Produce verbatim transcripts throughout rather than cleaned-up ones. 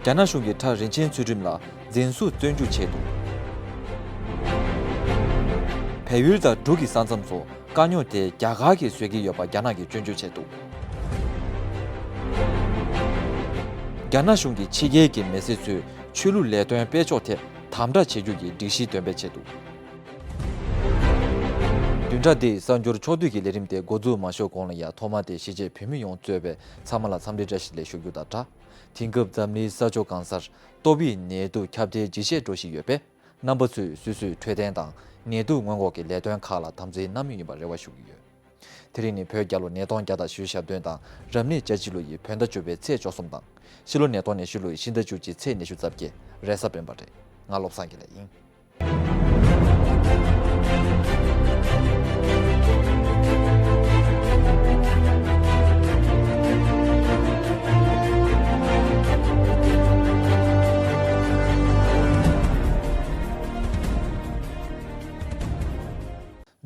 རྒྱ་ནག་གཞུང་གིས་ཁྲ་རིན་ཆེན་ཚུལ་ཁྲིམས་ལ་འཛིན་བཟུང་བཙོན་འཇུག་བྱས་འདུག་བལ་ཡུལ་དང་འབྲུག་གི་ས་མཚམས་སུ་དཀའ་རྙོག་དེ་རྒྱ་གར་གྱིས་བཟོས་ཀྱི་ཡོད་པ་རྒྱ་ནག་གིས་སྐྱོན་བརྗོད་བྱས་འདུག་རྒྱ་ནག་གཞུང་གིས་ཕྱི་རྒྱལ་གྱི་མི་སེར་ཚོའི་ཆོས་ལུགས་ལས་དོན་སྤེལ་ཕྱོགས་ཐད་དམ་དྲག་བྱེད་རྒྱུ་གི་སྒྲིག་གཞི་འདོན་སྤེལ་བྱས་འདུག་བདུན་ཕྲག་འདིའི་གསར་འགྱུར་ཕྱོགས་བསྡུས་ཀྱི་ལས་རིམ་དེ་འགོ་འཛུགས་མ་ཞུས་གོང་ལ་ཡང་ཐོག་མ་དེ་གཞིས་བྱེས་བོད་མི་ཡོངས་གཙོས་པའི་ཚང་མ་ལ་འཚམས་འདྲི་བཀྲ་ཤིས་བདེ་ལེགས་ཞུ་རྒྱུ་དང་སྦྲགས། དེང་སྐབས་འཛམ་གླིང་ས་ཕྱོགས་གང་སར་ཏོག་དབྱིབས་ནད་དུག་ཁྱབ་གདལ་ཇེ་ཆེར་འགྲོ་བཞིན་ཡོད་པས། རྣམ་པ་ཚོས་སོ་སོའི་འཕྲོད་བསྟེན་དང་ནད་དུག་སྔོན་འགོག་གི་ལས་དོན་ཁག་ལ་དམ་འཛིན་གནང་མུས་ཡིན་པར་རེ་བ་ཞུ་གི་ཡོད། དེ་རིང་ནི་བོད་རྒྱལ་ལོ་ཉིས་སྟོང་བརྒྱ་དང་བཞི་བཅུ་ཞེ་བདུན་དང་། རབ་གནས་སྤྱི་ལོ་ཡི་བོད་ཟླ་བཅུ་པའི་ཚེས་བཅུ་གསུམ་དང་། ཕྱི་ལོ་ཉིས་སྟོང་ཉི་ཤུ་ལོ་ཡི་ཕྱི་ཟླ་བཅུ་གཅིག་ཚེས་ཉི་ཤུ་རྩ་བརྒྱད། རེས་གཟའ་སྤེན་པ་རེད། ང་བློ་བཟང་དགེ་ལེགས་ཡིན།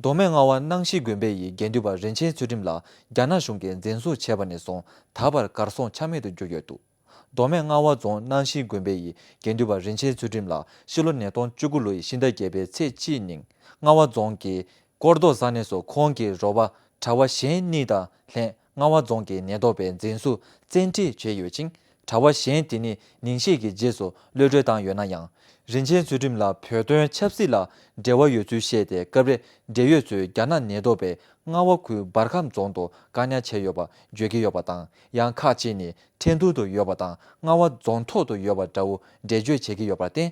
མདོ་སྨད་རྔ་བ་སྣང་ཞིག་དགོན་པའི་ཡི་དགེ་འདུན་པ་རིན་ཆེན་ཚུལ་ཁྲིམས་ལ་རྒྱ་ནག་གཞུང་གིས་འཛིན་བཟུང་བྱས་པ་ནས་བཟུང་ད་བར་གར་སོང་ཆ་མེད་དུ་གྱུར་ཡོད་འདུག་མདོ་སྨད་རྔ་བ་རྫོང་སྣང་ཞིག་དགོན་པའི་ཡི་དགེ་འདུན་པ་རིན་ཆེན་ཚུལ་ཁྲིམས་ལགས་ཕྱི་ལོ་ཉིས་སྟོང་བཅུ་དགུ་ལོའི་ཕྱི་ཟླ་བརྒྱད་པའི་ཚེས་གཅིག་ཉིན་རྔ་བ་རྫོང་གི་སྐོར་རྡོ་བཟའ་གནས་སུ་ཁོང་གི་རོགས་པ་གྲྭ་བ་གཞན་གཉིས་དང་ལྷན་རྔ་བ་རྫོང་གི་ཉེན་རྟོག་པས་འཛིན་བཟུང་བཙན་ཁྲིད་བྱས་ཡོད་ཅིང་། གྲྭ་བ་གཞན་དེ་ནི་ཉིན་ཤས་ཀྱི་རྗེས་སུ་གློད་གྲོལ་བཏང་ཡོད་ན་ཡང་། རིན་ཆེན་ཚུལ་ཁྲིམས་ལ་བོད་དོན་ཆབ་སྲིད་ལ་འབྲེལ་བ་ཡོད་ཚུལ་བཤད་དེ་སྐབས་རེ་འབྲེལ་ཡོད་ཚོས་རྒྱ་ནག་ཉེན་རྟོག་པས་རྔ་བ་ཁུལ་འབར་ཁམས་རྫོང་དུ་བཀག་ཉར་བྱས་ཡོད་པ་བརྗོད་ཀྱི་ཡོད་པ་དང་། ཡང་ཁག་ཅིག་ནི་ཁྲིན་ཏུའུ་དུ་ཡོད་པ་དང་རྔ་བ་རྫོང་ཐོག་ཏུ་ཡོད་པ་འདྲ་བོ་འགྲེལ་བརྗོད་བྱེད་ཀྱི་ཡོད་པར་བརྟེན།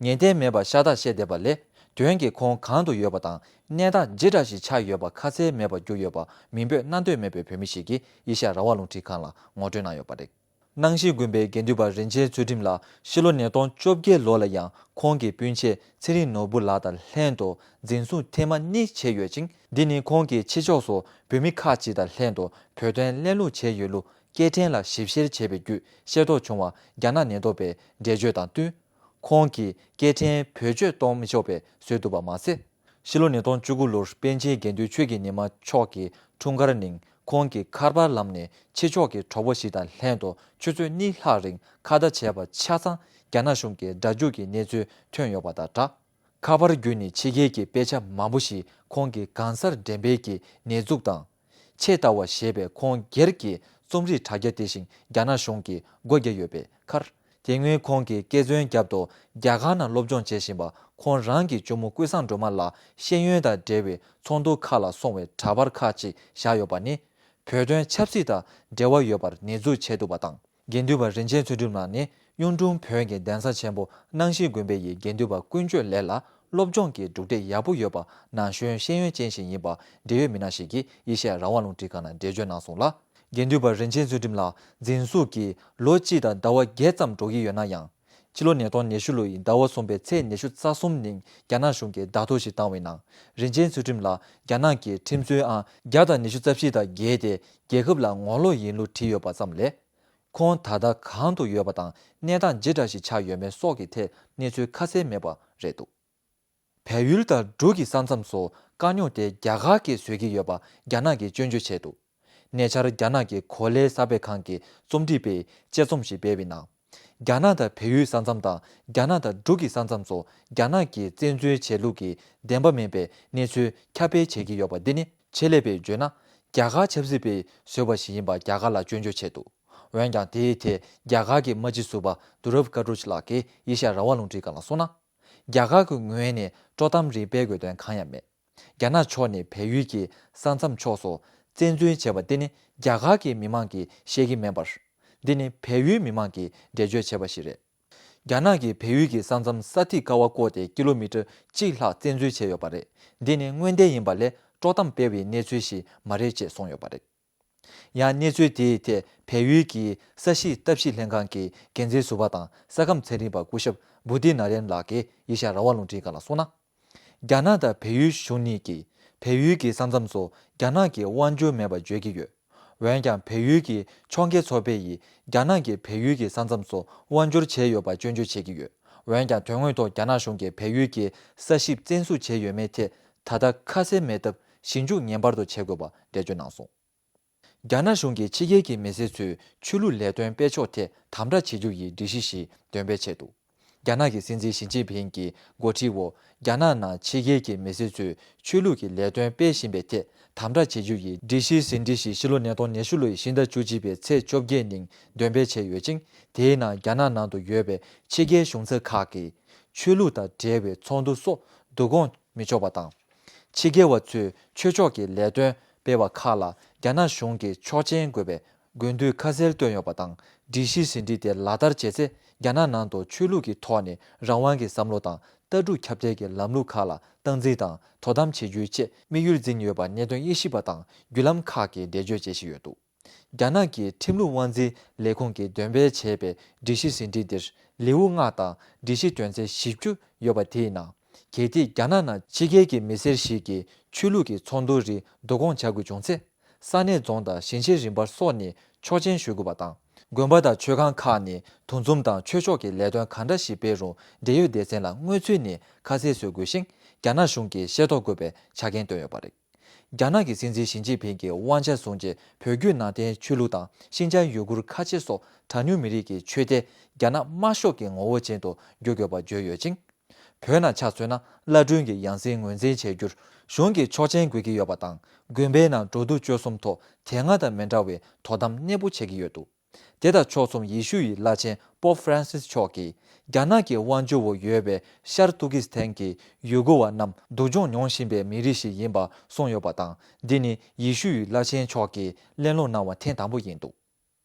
ངེས་གཏན་མེད་པར་ཤ་སྟག་བཤད་བསྡད་པ་ལས། དོན་གྱིས་ཁོང་གང་དུ་ཡོད་པ་དང་གནས་སྟངས་ཇི་འདྲ་ཞིག་ཆགས་ཡོད་པ་ཁ་གསལ་མེད་པར་གྱུར་ཡོད་པ་མིང་འབོད་གནང་འདོད་མེད་པའི་བོད་མི་ཞིག་གིས་ཨེ་ཤ་ཡ་རང་དབང་རླུང་འཕྲིན་ཁང་ལ་ངོ་སྤྲོད་གནང་ཡོད་པ་རེད། སྣང་ཞིག་དགོན་པའི་དགེ་འདུན་པ་རིན་ཆེན་ཚུལ་ཁྲིམས་ལགས་ཕྱི་ལོ་ཉིས་སྟོང་བཅོ་བརྒྱད་ལོ་ལ་ཡང་ཁོང་གི་སྤུན་མཆེད་ཚེ་རིང་ནོར་བུ་ལགས་དང་ལྷན་དུ་འཛིན་བཟུང་ཐེངས་མ་གཉིས་བྱས་ཡོད་ཅིང་། འདི་ནི་ཁོང་གིས་ཕྱི་ཕྱོགས་སུ་བོད་མི་ཁག་ཅིག་དང་ལྷན་དུ་བོད་དོན་གླེང་ལུགས་བྱས་ཡོད་ལུགས་སྐད་འཕྲིན་ལ་ཞིབ་བཤེར་བྱས་པའི་བརྒྱུད་ཤེས་རྟོགས་བྱུང་བ་རྒྱ་ནག་ཉེན་རྟོག་པས་འགྲེལ་བརྗོད་དང་བསྟུན། ཁོང་གིས་སྐད་འཕྲིན་བེད་སྤྱོད་གཏོང་མི་ཆོག་པའི་བཟོས་འདུག་པ་མ་ཟད། ཕྱི་ལོ་ཉིས་སྟོང་བཅུ་དགུ་ལོར་པཎ་ཆེན་དགེ་འདུན་ཆོས་ཀྱི་ཉི་མ་མཆོག་གི་འཁྲུངས་སྐར་ཉིན་ཁོང་གིས་ཁ་པར་ལམ་ནས་ཕྱི་ཕྱོགས་ཀྱི་གྲོགས་པོ་ཞིག་དང་ལྷན་དུ་ཆུ་ཚོད་གཉིས་ལྷག་རིང་ཁ་བརྡ་བྱས་པ་ཆ་ཚང་རྒྱ་ནག་གཞུང་གི་སྒྲ་འཇུག་གི་གནས་ཚུལ་ཐོན་ཡོད་པ་དང་སྦྲགས། ཁ་པར་བརྒྱུད་ནས་ཕྱི་རྒྱལ་གྱི་དཔེ་ཆ་མང་པོ་ཞིག་ཁོང་གི་གང་སར་འགྲེམས་སྤེལ་གྱི་ནད་འཛུགས་དང་། ཆེས་ལྟ་བ་ཞེས་པའི་ཁོང་སྒེར་གྱི་རྩོམ་རིག་དྲ་རྒྱ་དེ་བཞིན་རྒྱ་ནག་གཞུང་གིས་སྒོ་བརྒྱབ་ཡོད་པའི་ཁར། དེ་སྔོན་ཁོང་གིས་སྐྱེ་བཙུན་རྒྱབ་ཏུ་རྒྱ་གར་ནང་སློབ་སྦྱོང་བྱེད་བཞིན་པ་ཁོང་རང་གི་གཅུང་མོ་ཀུན་བཟང་སྒྲོལ་མ་ལགས་ཤེས་ཡོན་དང་འབྲེལ་བའི་ཚོགས་འདུ་ཁག་ལ་སོང་བའི་འདྲ་པར་ཁག་ཅིག་བཞག་ཡོད་པ་ནི། བོད་དོན་ཆབ་སྲིད་དང་འབྲེལ་བ་ཡོད་པར་ནེ་ཙོ་བྱས་འདུག་པ་དང་། དགེ་འདུན་པ་རིན་ཆེན་ཚུལ་ཁྲིམས་ལགས་ནི་གཡུང་དྲུང་བོན་གྱི་གདན་ས་ཆེན་པོ་སྣང་ཞིག་དགོན་པའི་ཡི་དགེ་འདུན་པ་ཀུན་སྤྱོད་ལས་ལ་སློབ་སྦྱོང་གི་གྲུབ་འབྲས་ཡག་པོ་ཡོད་པ་ན་གཞོན་ཤེས་ཡོན་ཅན་ཞིག་ཡིན་པ་འབྲེལ་ཡོད་མི་སྣ་ཞིག་གིས་ཨེ་ཤེ་ཡ་རང་དབང་རླུང་འཕྲིན་ཁང་ལ་འགྲེལ་བརྗོད་གནང་སོང་ལ། དགེ་འདུན་པ་རིན་ཆེན་ཚུལ་ཁྲིམས་ལགས་འཛིན་བཟུང་གིས་ལོ་གཅིག་དང་ཟླ་བ་བརྒྱད་ཙམ་འགྲོ་གི་ཡོད་ན་ཡང་། ཕྱི་ལོ་ཉིས་སྟོང་ཉི་ཤུ་ལོའི་ཟླ་བ་གསུམ་པའི་ཚེས་ཉི་ཤུ་རྩ་གསུམ་ཉིན་རྒྱ་ནག་གཞུང་གིས་བརྡ་ཐོ་ཞིག་བཏང་བའི་ནང་། རིན་ཆེན་ཚུལ་ཁྲིམས་ལགས་རྒྱ་ནག་གི་ཁྲིམས་རྩོད་ཨང་བརྒྱ་དང་ཉི་ཤུ་རྩ་བཞི་དང་བརྒལ་ཏེ་རྒྱལ་ཁབ་ལ་ངོ་ལོག་ཡིན་ལུགས་བྲིས་ཡོད་པ་ཙམ་ལས། ཁོང་ད་ལྟ་གང་དུ་ཡོད་པ་དང་གནས་སྟངས་ཇི་འདྲ་ཞིག་ཆགས་ཡོད་མེད་སོགས་ཀྱི་ཐད་གནས་ཚུལ་ཁ་གསལ་མེད་པ་རེད་འདུག་བལ་ཡུལ་དང་འབྲུག་གི་ས་མཚམས་སུ་དཀའ་རྙོག་དེ་རྒྱ་གར་གྱིས་བཟོས་ཀྱི་ཡོད་པ་རྒྱ་ནག་གིས་སྐྱོན་བརྗོད་བྱས་འདུག་ཉེ་ཆར་རྒྱ་ནག་གི་གོ་ལའི་གསར་སྤེལ་ཁང་གི་རྩོམ་སྒྲིག་པས་དཔྱད་རྩོམ་ཞིག་སྤེལ་བའི་ནང་། རྒྱ་ནག་དང་བལ་ཡུལ་ས་མཚམས་དང་རྒྱ་ནག་དང་འབྲུག་གི་ས་མཚམས་སུ་རྒྱ་ནག་གིས་བཙན་འཛུལ་བྱས་ལུགས་ཀྱི་བདེན་པ་མིན་པའི་གནས་ཚུལ་ཁྱབ་སྤེལ་བྱེད་ཀྱི་ཡོད་པ་འདི་ནི་ཆེད་ལས་པས་བརྗོད་ན། རྒྱ་གར་ཆབ་སྲིད་པས་བཟོས་པ་ཞིག་ཡིན་པ་རྒྱ་གར་ལ་སྐྱོན་བརྗོད་བྱས་འདུག་འོན་ཀྱང་དེའི་ཐད་རྒྱ་གར་གྱི་དམག་སྤྱི་ཟུར་པ་དུ་རབ་ཀ་ཀྲུ་ལགས་ཀྱིས་ཨེ་ཤ་ཡ་རང་དབང་རླུང་འཕྲིན་ཁང་ལ་གསུངས་ན། རྒྱ་གར་གྱི་ངོས་ནས་དཀྲོག་གཏམ་རིགས་སྤེལ་དགོས་དོན་གང་ཡང་མེད། རྒྱ་ནག་ཕྱོགས་ནས་བལ་ཡུལ་གྱི་ས་མཚམས་ཕྱོགས་སུ་བཙན་འཛུལ་བྱས་པ་དེ་ནི་རྒྱ་གར་གྱི་མི་མང་གིས་བཤད་ཀྱི་མེད་པར། འདི་ནི་བལ་ཡུལ་མི་མང་གིས་འགྲེལ་བརྗོད་བྱས་པ་ཞིག་རེད། རྒྱ་ནག་གིས་བལ་ཡུལ་གྱི་ས་མཚམས་ས་ཐིག་ཀ་བ་བསྐོར་ཏེ་ཀི་ལོ་མི་ཊར་གཅིག་ལྷག་བཙན་འཛུལ་བྱས་ཡོད་པ་རེད། འདི་ནི་དངོས་བདེན་ཡིན་པ་ལས་དཀྲོག་གཏམ་སྤེལ་བའི་གནས་ཚུལ་ཞིག་མ་རེད་ཅེས་གསུངས་ཡོད་པ་རེད། ཡང་གནས་ཚུལ་དེའི་ཐད་བལ་ཡུལ་གྱི་ས་གཤིས་ལྟ་ཞིབ་ལྷན་ཁང་གི་འགན་འཛིན་ཟུར་པ་དང་ས་ཁམས་ཚན་རིག་པ་སྐུ་ཞབས་བུ་དྷི་ན་རེན་ལགས་ཀྱིས་ཨེ་ཤ་ཡ་རང་དབང་རླུང་འཕྲིན་ཁང་ལ་གསུངས་ན། རྒྱ་ནག་དང་བལ་ཡུལ་གཞུང་གཉིས་ཀྱིས་བལ་ཡུལ་གྱི་ས་མཚམས་སུ་རྒྱ་ནག་གི་དབང་བསྒྱུར་མེད་པར་བརྗོད་ཀྱི་ཡོད། འོན་ཀྱང་བལ་ཡུལ་གྱི་ཕྱོགས་འགལ་ཚོགས་པས་ཡིས་རྒྱ་ནག་གིས་བལ་ཡུལ་གྱི་ས་མཚམས་སུ་དབང་བསྒྱུར་བྱས་ཡོད་པ་སྐྱོན་བརྗོད་བྱེད་ཀྱི་ཡོད། འོན་ཀྱང་དོན་དངོས་ཐོག་རྒྱ་ནག་གཞུང་གིས་བལ་ཡུལ་གྱི་ས་གཤིས་བཙན་བཟུང་བྱས་ཡོད་མེད་ཐད་ད་ལྟ་ཁ་གསལ་མེད་སྟབས་ཞིབ་འཇུག་ངེས་པར་དུ་བྱེད་དགོས་པ་འགྲེལ་བརྗོད་གནང་སོང་། རྒྱ་ནག་གཞུང་གིས་ཕྱི་རྒྱལ་གྱི་མི་སེར་ཚོས་ཆོས་ལུགས་ལས་དོན་སྤེལ་ཕྱོགས་ཐད་དམ་དྲག་བྱེད་རྒྱུ་ཡི་སྒྲིག་གཞི་ཞིག་འདོན་སྤེལ་བྱས་འདུག་རྒྱ་ནག་གི་སྲིད་འཛིན་ཞི་ཅིན་ཕིང་གི་འགོ་ཁྲིད་འོག་རྒྱ་ནག་ནང་ཕྱི་རྒྱལ་གྱི་མི་སེར་ཚོས་ཆོས་ལུགས་ཀྱི་ལས་དོན་སྤེལ་བཞིན་པའི་ཐད་དམ་དྲག་བྱེད་རྒྱུ་ཡི་སྒྲིག་གཞིའི་ཟིན་བྲིས་ཤིག་ཕྱི་ལོ་ཉིས་སྟོང་ཉི་ཤུ་ལོའི་ཕྱི་ཟླ་བཅུ་གཅིག་པའི་ཚེས་བཅོ་བརྒྱད་ཉིན་འདོན་སྤེལ་བྱས་ཡོད་ཅིང་། དེའི་ནང་རྒྱ་ནག་ནང་དུ་ཡོད་པའི་ཕྱི་རྒྱལ་གཞུང་ཚབ་ཁག་གིས་ཆོས་ལུགས་དང་འབྲེལ་བའི་ཚོགས་འདུ་སོགས་བསྡུ་སྐོང་མི་ཆོག་པ་དང་། ཕྱི་རྒྱལ་བ་ཚོས་ཆོས་ཕྱོགས་ཀྱི་ལས་དོན་སྤེལ་བ་ཁག་ལ་རྒྱ་ནག་གཞུང་གིས་ཆོག་མཆན་དགོས་པའི་དགོས་འདུན་ཁ་གསལ་བཏོན་ཡོད་པ་དང་། སྒྲིག་གཞི་ཟིན་བྲིས་དེ་ལག་བསྟར་བྱས་ཚེ། རྒྱ་ནག་ནང་དུ་ཆོས་ལུགས་ཀྱི་ཐོག་ནས་རང་དབང་གི་བསམ་བློ་དང་ལྟ་གྲུབ་ཁྱབ་གདལ་གྱི་ལམ་ལུགས་ཁག་ལ་སྟངས་འཛིན་དང་དོ་དམ་བྱེད་རྒྱུའི་ཆེད་དམིགས་ཡུལ་འཛིན་ཡོད་པ་གནད་དོན་དབྱེ་ཞིབ་པ་དང་བརྒྱུད་ལམ་ཁག་གིས་འགྲེལ་བརྗོད་བྱེད་བཞིན་ཡོད་འདུག་རྒྱ་ནག་གི་ཁྲིམས་ལུགས་དབང་འཛིན་ལས་ཁུངས་ཀྱིས་འདོན་སྤེལ་བྱས་པའི་སྒྲིག་གཞི་ཟིན་བྲིས་འདིར་ལེའུ་ལྔ་དང་སྒྲིག་གཞི་དོན་ཚན་བཞི་བཅུ་ཡོད་པ། དེའི་ནང་། གལ་ཏེ་རྒྱ་ནག་ནང་ཕྱི་རྒྱལ་གྱི་མི་སེར་ཞིག་གིས་ཆོས་ལུགས་ཀྱི་ཚོགས་འདུ་རིགས་བསྡུ་སྐོང་བྱ་དགོས་བྱུང་ཚེ། ས་གནས་རྫོང་དང་ཞིང་ཆེན་རིམ་པར་སོགས་ནས་ཆོག་མཆན་ཞུ་དགོས་པ་དང་། དགོན་པ་དང་མཆོད་ཁང་ཁག་ནས་འདུ་འཛོམས་དང་ཆོས་ཕྱོགས་ཀྱི་ལས་དོན་གང་འདྲ་ཞིག་སྤེལ་རུང་འབྲེལ་ཡོད་སྡེ་ཚན་ལ་སྔོན་ཚུད་ནས་ཁ་གསལ་བཟོ་དགོས་ཤིང་། རྒྱ་ནག་གཞུང་གིས་ཤེས་རྟོགས་དགོས་པའི་ཆ་རྐྱེན་བཏོན་ཡོད་པ་རེད། རྒྱ་ནག་གི་སྲིད་འཛིན་ཞི་ཅིན་ཕིང་གིས་དབང་ཆ་བཟུང་རྗེས། བོད་བརྒྱུད་ནང་བསྟན་ཆོས་ལུགས་དང་ཤིན་ཅང་ཡུ་གུར་ཁ་ཆེ་སོགས་གྲངས་ཉུང་མི་རིགས་ཀྱི་ཆོས་དད་རྒྱ་ནག་དམར་ཤོག་གི་ངོ་བོ་ཅན་དུ་འགྱུར་དགོས་པ་བརྗོད་ཡོད་ཅིང་། བོད་ནང་ཆ་མཚོན་ན། བླ་སྤྲུལ་གྱི་ཡང་སྲིད་ངོས་འཛིན་བྱེད་རྒྱུར་གཞུང་གི་ཆོག་མཆན་དགོས་ཀྱི་ཡོད་པ་དང་། དགོན་པའི་ནང་འགྲོ་འདུག་སྤྱོད་གསུམ་ཐོག་དེ་སྔ་དང་མི་འདྲ་བའི་དོ་དམ་གནས་སྤོ་བྱེད་ཀྱི་ཡོད་འདུག་དེ་དང་ཕྱོགས་མཚུངས། ཡེ་ཤུ་ཡི་བླ་ཆེན་པོབ་ཧྥ་རན་སིས་མཆོག་གིས། རྒྱ་ནག་གི་དབང་སྒྱུར་འོག་ཡོད་པའི་ཤར་ཏུར་ཀི་སི་ཐན་གྱི་ཡུ་གུར་བ་རྣམས་སྡུག་སྦྱོང་མྱོང་བཞིན་པའི་མི་རིགས་ཤིག་ཡིན་པ་གསུངས་ཡོད་པ་དང་། འདི་ནི་ཡེ་ཤུ་ཡི་བླ་ཆེན་མཆོག་གིས་གླེང་སློང་གནང་བ་ཐེངས་དང་པོ་ཡིན་འདུག་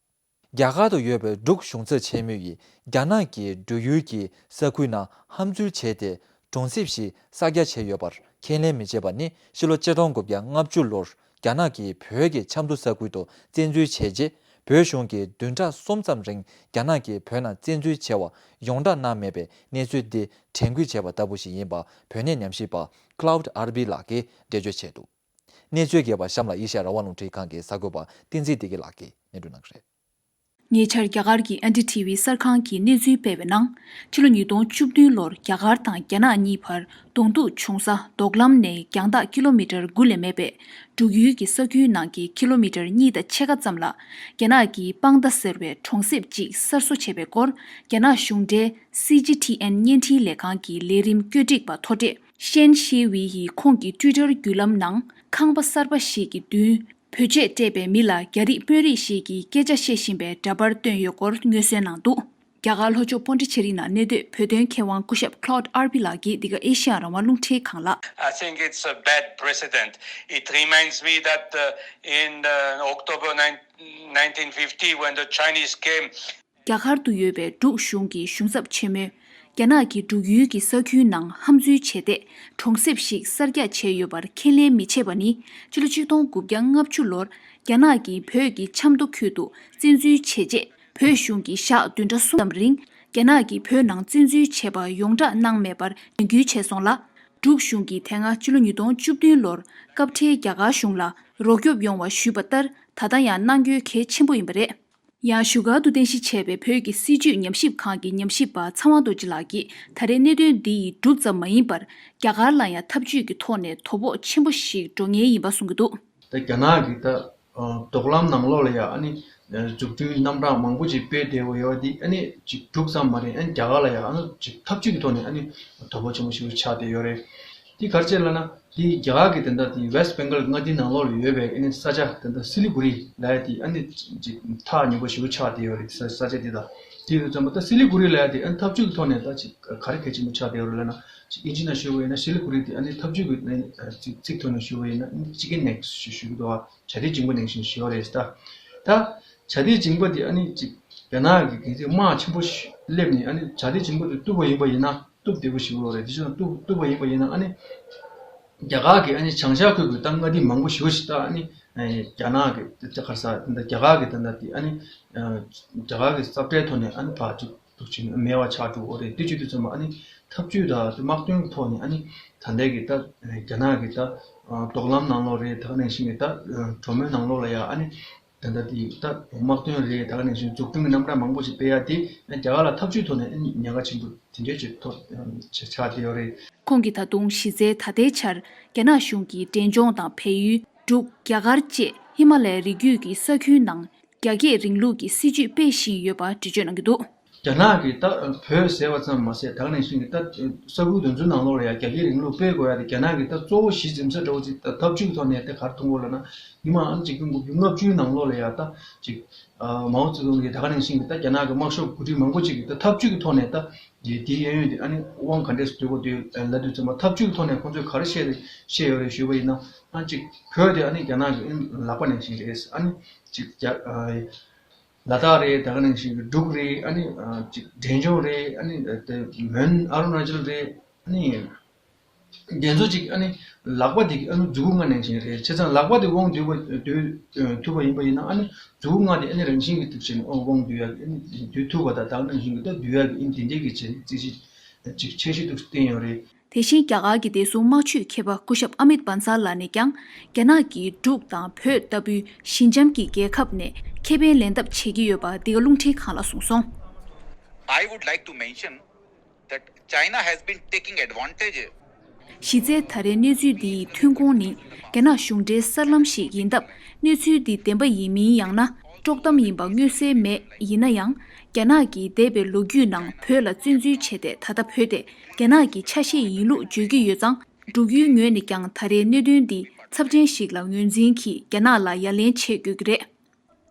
རྒྱ་གར་དུ་ཡོད་པའི་འབྲུག་གཞུང་ཚབ་ཆེན་མོ་ཡིས། རྒྱ་ནག་གིས་འབྲུག་ཡུལ་གྱི་ས་ཁུལ་ནང་འཐབ་འཛུལ་བྱས་ཏེ། གྲོང་གསེབ་ཞིག་གསར་རྒྱག་བྱས་ཡོད་པར་ཁས་ལེན་མི་བྱེད་པ་ནི། ཕྱི་ལོ་ཆིག་སྟོང་དགུ་བརྒྱ་ལྔ་བཅུ་ལོར་རྒྱ་ནག་གིས་བོད་ཀྱི་ཆབ་མདོ་ས་ཁུལ་དུ་བཙན་འཛུལ་བྱས་རྗེས། བོད་གཞུང་གིས་བདུན་ཕྲག་གསུམ་ཙམ་རིང་རྒྱ་ནག་གིས་བོད་ནང་བཙན་འཛུལ་བྱས་པ་ཡོངས་བསྒྲགས་གནང་མེད་པའི་གནས་ཚུལ་འདི་དྲན་སྐུལ་བྱས་པ་ལྟ་བུ་ཞིག་ཡིན་པ། བོད་གནས་ཉམས་ཞིབ་པ་Cloud Arbi ལགས་ཀྱིས་འགྲེལ་བརྗོད་བྱས་འདུག་གནས་ཚུལ་རྒྱས་པ་གཤམ་ལ་ཨེ་ཤ་ཡ་རང་དབང་རླུང་འཕྲིན་ཁང་གི་གསར་འགོད་པ་བསྟན་འཛིན་བདེ་སྐྱིད་ལགས་ཀྱིས་སྙན་སྒྲོན་གནང་གི་རེད། ཉེ་ཆར་རྒྱ་གར་གྱི་ཨན་ཌི་ཊི་ཝི་གསར་ཁང་གིས་གནས་ཚུལ་སྤེལ་བའི་ནང་། ཕྱི་ལོ་ཉིས་སྟོང་བཅུ་བདུན་ལོར་རྒྱ་གར་དང་རྒྱ་ནག་གཉིས་བར་གདོང་ཐུག་བྱུང་ས་རྡོག་ལམ་ནས་རྒྱང་ཐག་ཀི་ལོ་མི་ཊར་དགུ་ལས་མེད་པའི་འབྲུག་ཡུལ་གྱི་ས་ཁུལ་ནང་གི་ཀི་ལོ་མི་ཊར་གཉིས་དང་ཕྱེད་ཀ་ཙམ་ལ། རྒྱ་ནག་གིས་པང་ཏཱ་ཟེར་བའི་གྲོང་གསེབ་ཅིག་གསར་བཟོ་བྱས་པའི་སྐོར། རྒྱ་ནག་གཞུང་འབྲེལ་སི་ཇི་ཐི་ཨེན་བརྙན་འཕྲིན་ལས་ཁང་གི་ལས་རིམ་བཀོད་སྒྲིག་པ་མཐོ་གྲས་ཤན་ཤེ་ཝི་ཡིས་ཁོང་གི་ཊུའི་ཊར་བརྒྱུད་ལམ་ནང་ཁང་པ་གསར་པ་ཞིག་གི་མདུན། བོད་ཆས་སྤྲས་པའི་མི་ལ་རྒྱ་རིགས་དཔོན་རིགས་ཤིག་གིས་སྐད་ཆ་བཤད་བཞིན་པའི་འདྲ་པར་བཏོན་ཡོད་སྐོར་མངོན་གསལ་གནང་འདུག་རྒྱ་གར་ལྷོ་ཕྱོགས་སྤོན་ཊི་ཆེ་རི་ནང་གནས་སྡོད་བོད་དོན་མཁས་དབང་སྐུ་ཞབས་Cloud Arbi ལགས་ཀྱིས་འདི་ག་ཨེ་ཤ་ཡ་རང་དབང་རླུང་འཕྲིན་ཁང་ལ། I think it's a bad precedent. It reminds me that uh, in uh, October nine- nineteen fifty, when the Chinese came རྒྱ་གར་དུ་ཡོད་པའི་འབྲུག་གཞུང་གི་གཞུང་ཚབ་ཆེན་མོས། རྒྱ་ནག་གིས་འབྲུག་ཡུལ་གྱི་ས་ཁུལ་ནང་འཐབ་འཛུལ་བྱས་ཏེ། གྲོང་གསེབ་ཞིག་གསར་རྒྱག་བྱས་ཡོད་པར་ཁས་ལེན་མི་བྱེད་པ་ནི། ཕྱི་ལོ་ཆིག་སྟོང་དགུ་བརྒྱ་ལྔ་བཅུ་ལོར། རྒྱ་ནག་གིས་བོད་ཀྱི་ཆབ་མདོ་ཁུལ་དུ་བཙན་འཛུལ་བྱས་རྗེས། བོད་གཞུང་གིས་ཞག་བདུན་ཕྲག་གསུམ་ཙམ་རིང་། རྒྱ་ནག་གིས་བོད་ནང་བཙན་འཛུལ་བྱས་པ་ཡོངས་བསྒྲགས་གནང་མེད་པར་དྲན་སྐུལ་བྱས་སོང་ལ། འབྲུག་གཞུང་གིས་དེ་སྔ་ཕྱི་ལོ་ཉིས་སྟོང་བཅུ་བདུན་ལོར་སྐབས་འཕྲལ་རྒྱ་གར་གཞུང་ལ་རོགས་སྐྱོབ་ཡོང་བ་ཞུས་པ་ལྟར། ད་ལྟ་ཡང་གནང་དགོས་གལ་ཆེན་པོ་ཡིན་པ་རེད། ཡང་བཞུགས་སྒར་དུ་རྟེན་གཞི་བྱས་པའི་བོད་ཀྱི་སྲིད་བྱུས་ཉམས་ཞིབ་ཁང་གི་ཉམས་ཞིབ་པ་ཚངས་དབང་རྡོ་རྗེ་ལགས་ཀྱིས། ད་རེས་གནད་དོན་འདི་ཡིས་འབྲུག་ཙམ་མ་ཡིན་པར། རྒྱ་གར་ལ་ཡང་འཐབ་ཇུས་ཀྱི་ཐོག་ནས་དོ་ཕོག་ཆེན་པོ་ཞིག་འགྲོ་ངེས་ཡིན་པ་གསུང་གི་འདུག་ད་རྒྱ་ནག་གིས་ད་རྡོག་ལམ་ནང་ལོགས་ལ་ཡང་ཨ་ནི་འཛུགས་སྐྲུན་རྣམ་གྲངས་མང་པོ་ཅིག་སྤེལ་བསྡད་ཡོད་པ་འདི་ཨ་ནི་ཅིག་འབྲུག་ཙམ་མ་རེད། ཨ་ནི་རྒྱ་གར་ལ་ཡང་ཨ་ནི་ཅིག་འཐབ་ཇུས་ཀྱི་ཐོག་ནས་ཨ་ནི་དོ་ཕོག་ཆེན་པོ་ཞིག་ཆགས་བསྡད་ཡོད་རེད། འདི་ག་རེ་བྱས་ལབ་ན། འདི་རྒྱ་གར་གྱི་དེ་འདྲ་དེ་West Bengal མངའ་སྡེ་ནང་ལོགས་ལ་ཡོད་པའི་ཨ་ནི་ས་ཆ་དེ་འདྲ་སི་ལི་གུ་རི་ལབ་ཡ་དེ་ཨ་ནི་ཅིག་ཐག་ཉེ་པོ་ཞེ་པོ་ཆགས་བསྡད་ཡོད་རེད། ས་ས་ཆ་དེ་དང་དེ་དུས་ཙམ་པ་ད་སི་ལི་གུ་རི་ལབ་ཡ་དེ་ཨ་ནི་འཐབ་ཇུས་ཀྱི་ཐོག་ནས་ད་ཅིག་ག་རེ་གལ་ཆེན་པོ་ཆགས་བསྡད་ཡོད་རེད་ལབ་ན། ཅིག་ཨིན་ཇི་ནང་ཞུས་པ་ཡིན་ན་སི་ལི་གུ་རི་དེ་ཨ་ནི་འཐབ་ཇུས་ཀྱི་ཨ་ནི་ཚིག་ཚིག་ཐོག་ནས་ཞུས་པ་ཡིན་ན་ཨ་ནི་ཅི་ཀེན་ནེག་ཞུ་ཞུ་གི་འདུག་བ། བྱ་དེ་འཇིང་པོ་ནང་བཞིན་ཞུ་ཡོད་རེད་ད། ད་བྱ་དེ་འཇིང་པོ་དེ་ཨ་ནི་ཅིག་རྒྱ་ནག་གི་གལ་སྲིད་དམག་ཆེན་པོ་ཞིག་སླེབས་ནས་ཨ་ནི་བྱ་དེ་འཇིང་པོ་དེ་གཏུབ་པ་ཡིན་པ་ཡིན་ན། གཏུབ་བདེ་པོ་ཞིག་ཡོད་རེད། དེ་བཞིན་གཏུབ་གཏུབ་པ་ཡིན་པ་ཡིན་ན་ཨ་ནི། རྒྱ་གར་གྱི་ཨ་ནི་བྱང་ཤར་ཁུལ་གྱི་ཏང་མངའ་སྡེ་མང་པོ་ཞིག་ཅིག་ད་ཨ་ནི། རྒྱ་ནག་གི་ད་ག་རེ་ཟ་ད་རྒྱ་གར་གྱི་ད་ད་དེ་ཨ་ནི། རྒྱ་གར་གྱི་ས་བཀྲའི་ཐོག་ནས་ཨ་ནི་ཕར་ཅིག་ཏུག་ཅིག་མེད་པ་ཆགས་འགྲོ་གི་རེད། དེ་བྱེད་དུས་ཙམ་པ་ཨ་ནི་འཐབ་ཇུས་དང་དམག་དོན་གྱི་ཐོག་ནས་ཨ་ནི་ད་ལྟའི་གི་ད་རྒྱ་ནག་གི་ད་རྡོག་ལམ་ནང་ལོགས་རེད། ད་ག་ནང་བཞིན་གྱི་ད་གྲོ་མོའི་ནང་ལོགས་ལ་ཡ་ཨ་ནི། ད་ལྟ་དེ་ད་དམག་དོན་རེད། ད་ག་ནང་བཞིན་འཛུགས་སྐྲུན་གྱི་རྣམ་གྲངས་མང་པོ་ཞིག་སྤེལ་ཡ་དེ་རྒྱ་གར་ལ་འཐབ་ཇུས་ཐོག་ནས་ཉེན་ཁ་ཆེན་པོ་དེ་འདྲའི་ཅིག་ཐོག་ཆགས་བསྡད་ཡོད་རེད། ཁོང་གིས་ད་དུང་གཞི་རྩའི་ད་ལྟའི་ཆར་རྒྱ་ནག་གཞུང་གིས་འབྲས་ལྗོངས་དང་བལ་ཡུལ། འབྲུག་རྒྱ་གར་བཅས་ ཧི་མ་ལའི་རི་རྒྱུད་ཀྱི་ས་ཁུལ་ནང་རྒྱ་སྐྱེད་རིང་ལུགས་ཀྱི་སྲིད་ཇུས་སྤེལ་བཞིན་ཡོད་པ་འགྲེལ་བརྗོད་གནང་གི་འདུག། རྒྱ་ནག་གིས་ད་བོད་ཟེར་བ་ཙམ་མ་ཟད། ད་ག་ནང་བཞིན་གྱི་ད་ས་ཁུལ་དེ་ཚོའི་ནང་ལོགས་ལ་ཡང་རྒྱ་སྐྱེད་རིང་ལུགས་སྤེལ་དགོས་ཡ་དེ། རྒྱ་ནག་གིས་ད་གཙོ་བོ་གཞི་འཛིན་ས་འདྲ་བོ་ཅིག་ད་འཐབ་ཇུས་ཐོག་ནས་ད་ག་རེ་མཐོང་གི་ཡོད་ལབ་ན། ཉི་མ་ཨ་ནི་གཅིག་སྟོང་དགུ་བརྒྱ་ལྔ་བཅུའི་ནང་ལོགས་ལ་ཡ་ད་ཅིག་ཨ་མའོ་ཙེ་ཏུང་གིས་ད་ག་ནང་བཞིན་གྱི་ད་རྒྱ་ནག་གི་དམག་ཤོག་འགོ་ཁྲིད་མང་པོ་ཅིག་གིས་ད་འཐབ་ཇུས་ཀྱི་ཐོག་ནས་ད་དེ་དེའི་གཡས་གཡོན་དེ་ཨ་ནི་དབང་ག་འདྲས་སུ་སྡུད་དགོས་འདུག་ལབ་དུས་ཙམ་པ། འཐབ་ཇུས་ཀྱི་ཐོག་ནས་ཁོང་ཚོས་ག་རེ་བཤད་བཤད་ཡོད་རེད་ཞུས་པ་ཡིན་ན། ཨ་ཅིག་བོད་དེ་ཨ་ནི་རྒྱ་ནག་གི་ཨ་ནི་ལག་པ་ནང་བཞིན་རེད། ཨ་ནི་ཅིག་རྒྱ་ཨ། ལ་དྭགས་རེད། ད་ག་ནང་བཞིན་གྱི་འབྲུག་རེད། ཨ་ནི་ཨ་ཅིག་འབྲས་ལྗོངས་རེད། ཨ་ནི་དེ་མོན་ཨ་རུ་ན་ཅལ་རེད། ཨ་ནི་དེ་ཚོ་ཅིག་ཨ་ནི་ལག་པ་དེ་ཨ་ནི་མཛུ་གུ་ལྔ་ནང་བཞིན་རེད། བྱས་ཙང་ལག་པ་དེ་དབང་སྡུད་པ་སྡུད་ཐུབ་པ་ཡིན་པ་ཡིན་ན། ཨ་ནི་མཛུ་གུ་ལྔ་དེ་ཨ་ནི་རང་བཞིན་གྱིས་ཐུབ་ཕྱིན་དབང་སྡུད་ཡག་ཨ་ནི་སྡུད་ཐུབ་པ་དང་། ད་ག་ནང་བཞིན་གྱི་ད་སྡུད་ཡག་གི་ཨ་ནི་དེ་འདྲའི་གི་བྱས་རྩིས་གཞི་ཅིག་འཆར་གཞི་འདུག་བཏིང་ཡོད་རེད། དེ་བཞིན་རྒྱ་གར་གྱི་བདེ་སྲུང་དམག་ཇུས་མཁས་པ་སྐུ་ཞབས་ཨ་མིད་བན་སལ་ལགས་ནས་ཀྱང་། རྒྱ་ནག་གིས་འབྲུག་དང་བོད་ལྟ་བུའི་ཞི་འཇམ་གྱི་རྒྱལ་ཁབ་ནས་ཁེ་ཕན་ལེན་ཐབས་བྱེད་ཀྱི་ཡོད་པ་འདི་ག་རླུང་འཕྲིན་ཁང་ལ་གསུངས་སོང་། I would like to mention that China has been taking advantage. གཞི་རྩའི་ད་རེས་གནས་ཚུལ་འདི་ཡི་ཐོན་ཁུངས་ནི་རྒྱ་ནག་གཞུང་འབྲེལ་གསར་ལམ་ཞིག་ཡིན་སྟབས། གནས་ཚུལ་འདི་བདེན་པ་ཡིན་མིན་ཡང་ན་དཀྲོག་གཏམ་ཡིན་པ་མངོན་གསལ་མེད། ཡིན་ན་ཡང་། རྒྱ་ནག་གིས་འདས་པའི་ལོ་རྒྱུས་ནང་བོད་ལ་བཙན་འཛུལ་བྱས་ཏེ། ད་ལྟ་བོད་དེ་རྒྱ་ནག་གི་ཆ་ཤས་ཡིན་ལུགས་བརྗོད་ཀྱི་ཡོད་ཙང་། འབྲུག་ཡུལ་ངོས་ནས་ཀྱང་ད་རེས་གནད་དོན་འདི་ཚབས་ཆེན་ཞིག་ལ་ངོས་འཛིན་གྱིས་རྒྱ་ནག་ལ་ཡ་ལན་བྱེད་དགོས་ཀྱི་རེད།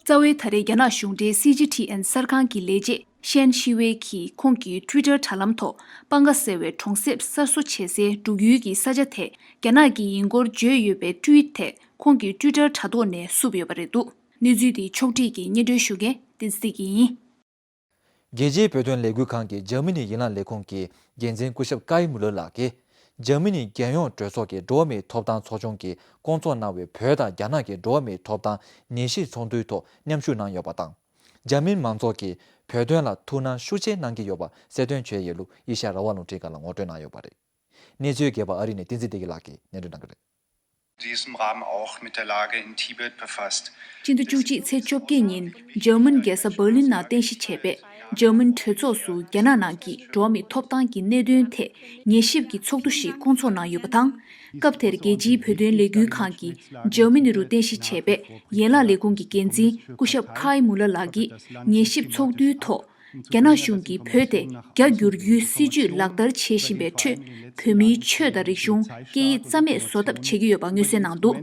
རྩ་བའི་ད་རེས་རྒྱ་ནག་གཞུང་འབྲེལ་སི་ཇི་ཐི་ཨེན་གསར་ཁང་གི་ལས་བྱེད་ཤན་ཤི་ཝེ་གིས་ཁོང་གི་ཊུའི་ཊར་དྲ་ལམ་ཐོག་པང་ཁ་ཟེར་བའི་གྲོང་གསེབ་གསར་བཟོ་བྱེད་སའི་འབྲུག་ཡུལ་གྱི་ས་ཆ་དེ་རྒྱ་ནག་གི་ཡིན་སྐོར་བརྗོད་ཡོད་པའི་ཊུ་ཝིཊ་དེ་ཁོང་གི་ཊུའི་ཊར་དྲ་ཐོག་ནས་བསུབས་ཡོད་པ་རེད་འདུག། གནས་ཚུལ་འདི་ཕྱོགས་བསྒྲིགས་ཀྱིས་སྙན་སྒྲོན་ཞུ་མཁན་བསྟན་འཛིན་བདེ་སྐྱིད་ཡིན། རྒྱལ་སྤྱིའི་བོད་དོན་ལས་འགུལ་ཁང་གི་འཇར་མ་ནི་ཡན་ལག་ལས་ཁུངས་ཀྱི་འགན་འཛིན་སྐུ་ཞབས་ཀའི་མུ་ལར་ལགས་ཀྱིས། འཇར་མ་ནི་རྒྱལ་ཡོངས་གྲོས་ཚོགས་ཀྱི་འགྲོ་བ་མིའི་ཐོབ་ཐང་ཚོགས་ཆུང་གིས་བསྐོང་ཚོགས་གནང་བའི་བོད་དང་རྒྱ་ནག་གི་འགྲོ་བ་མིའི་ཐོབ་ཐང་ཉན་ཞིབ་ཚོགས་འདུའི་ཐོག་མཉམ་ཞུགས་གནང་ཡོད་པ་དང་། འཇར་མན་མང་ཚོགས་ཀྱིས་བོད་དོན་ལ་ཐུགས་སྣང་ཤུགས་ཆེ་གནང་གི་ཡོད་པ་གསལ་སྟོན་བྱས་ཡོད་ལུགས་ཨེ་ཤ་ཡ་རང་དབང་རླུང་འཕྲིན་ཁང་ལ་ངོ་སྤྲོད་གནང་ཡོད་པ་རེད། གནས་ཚུལ་རྒྱས་པ་ཨ་རི་ནས་བསྟན་འཛིན་བདེ་སྐྱིད་ལགས་ཀྱིས་སྙན་སྒྲོན་གནང་གི་རེད། diesem Rahmen auch mit der Lage in Tibet befasst. སྤྱི་ཟླ་བཅུ་གཅིག་ཚེས་བཅོ་བརྒྱད་ཉིན་འཇར་མན་རྒྱལ་ས་འབར་ལིན་ནང་རྟེན་གཞི་བྱས་པའི་འཇར་མན་གྲོས་ཚོགས་སུ་རྒྱ་ནག་ནང་གི་འགྲོ་བ་མིའི་ཐོབ་ཐང་གི་གནད་དོན་ཐད་ཉན་ཞིབ་ཀྱི་ཚོགས་འདུ་ཞིག་བསྐོང་ཚོགས་གནང་ཡོད་པ་དང་། སྐབས་དེར་རྒྱལ་སྤྱིའི་བོད་དོན་ལས་འགུལ་ཁང་གི་འཇར་མ་ནི་རུ་རྟེན་གཞི་བྱས་པའི་ཡན་ལག་ལས་ཁུངས་ཀྱི་འགན་འཛིན་སྐུ་ཞབས་ཁའི་མུ་ལ་ལགས་ཀྱིས་ཉན་ཞིབ་ཚོགས་འདུའི་ཐོག་རྒྱ་ནག་གཞུང་གིས་བོད་དེ་རྒྱ་བསྒྱུར་རྒྱུའི་སྲིད་ཇུས་ལག་བསྟར་བྱེད་བཞིན་པའི་ཁྲོད། བོད་མིའི་ཆོས་དང་རིག་གཞུང་། སྐད་ཡིག་རྩ་མེད་བཟོ་ཐབས་བྱེད་ཀྱི་ཡོད་པ་མངོན་གསལ་གནང་འདུག།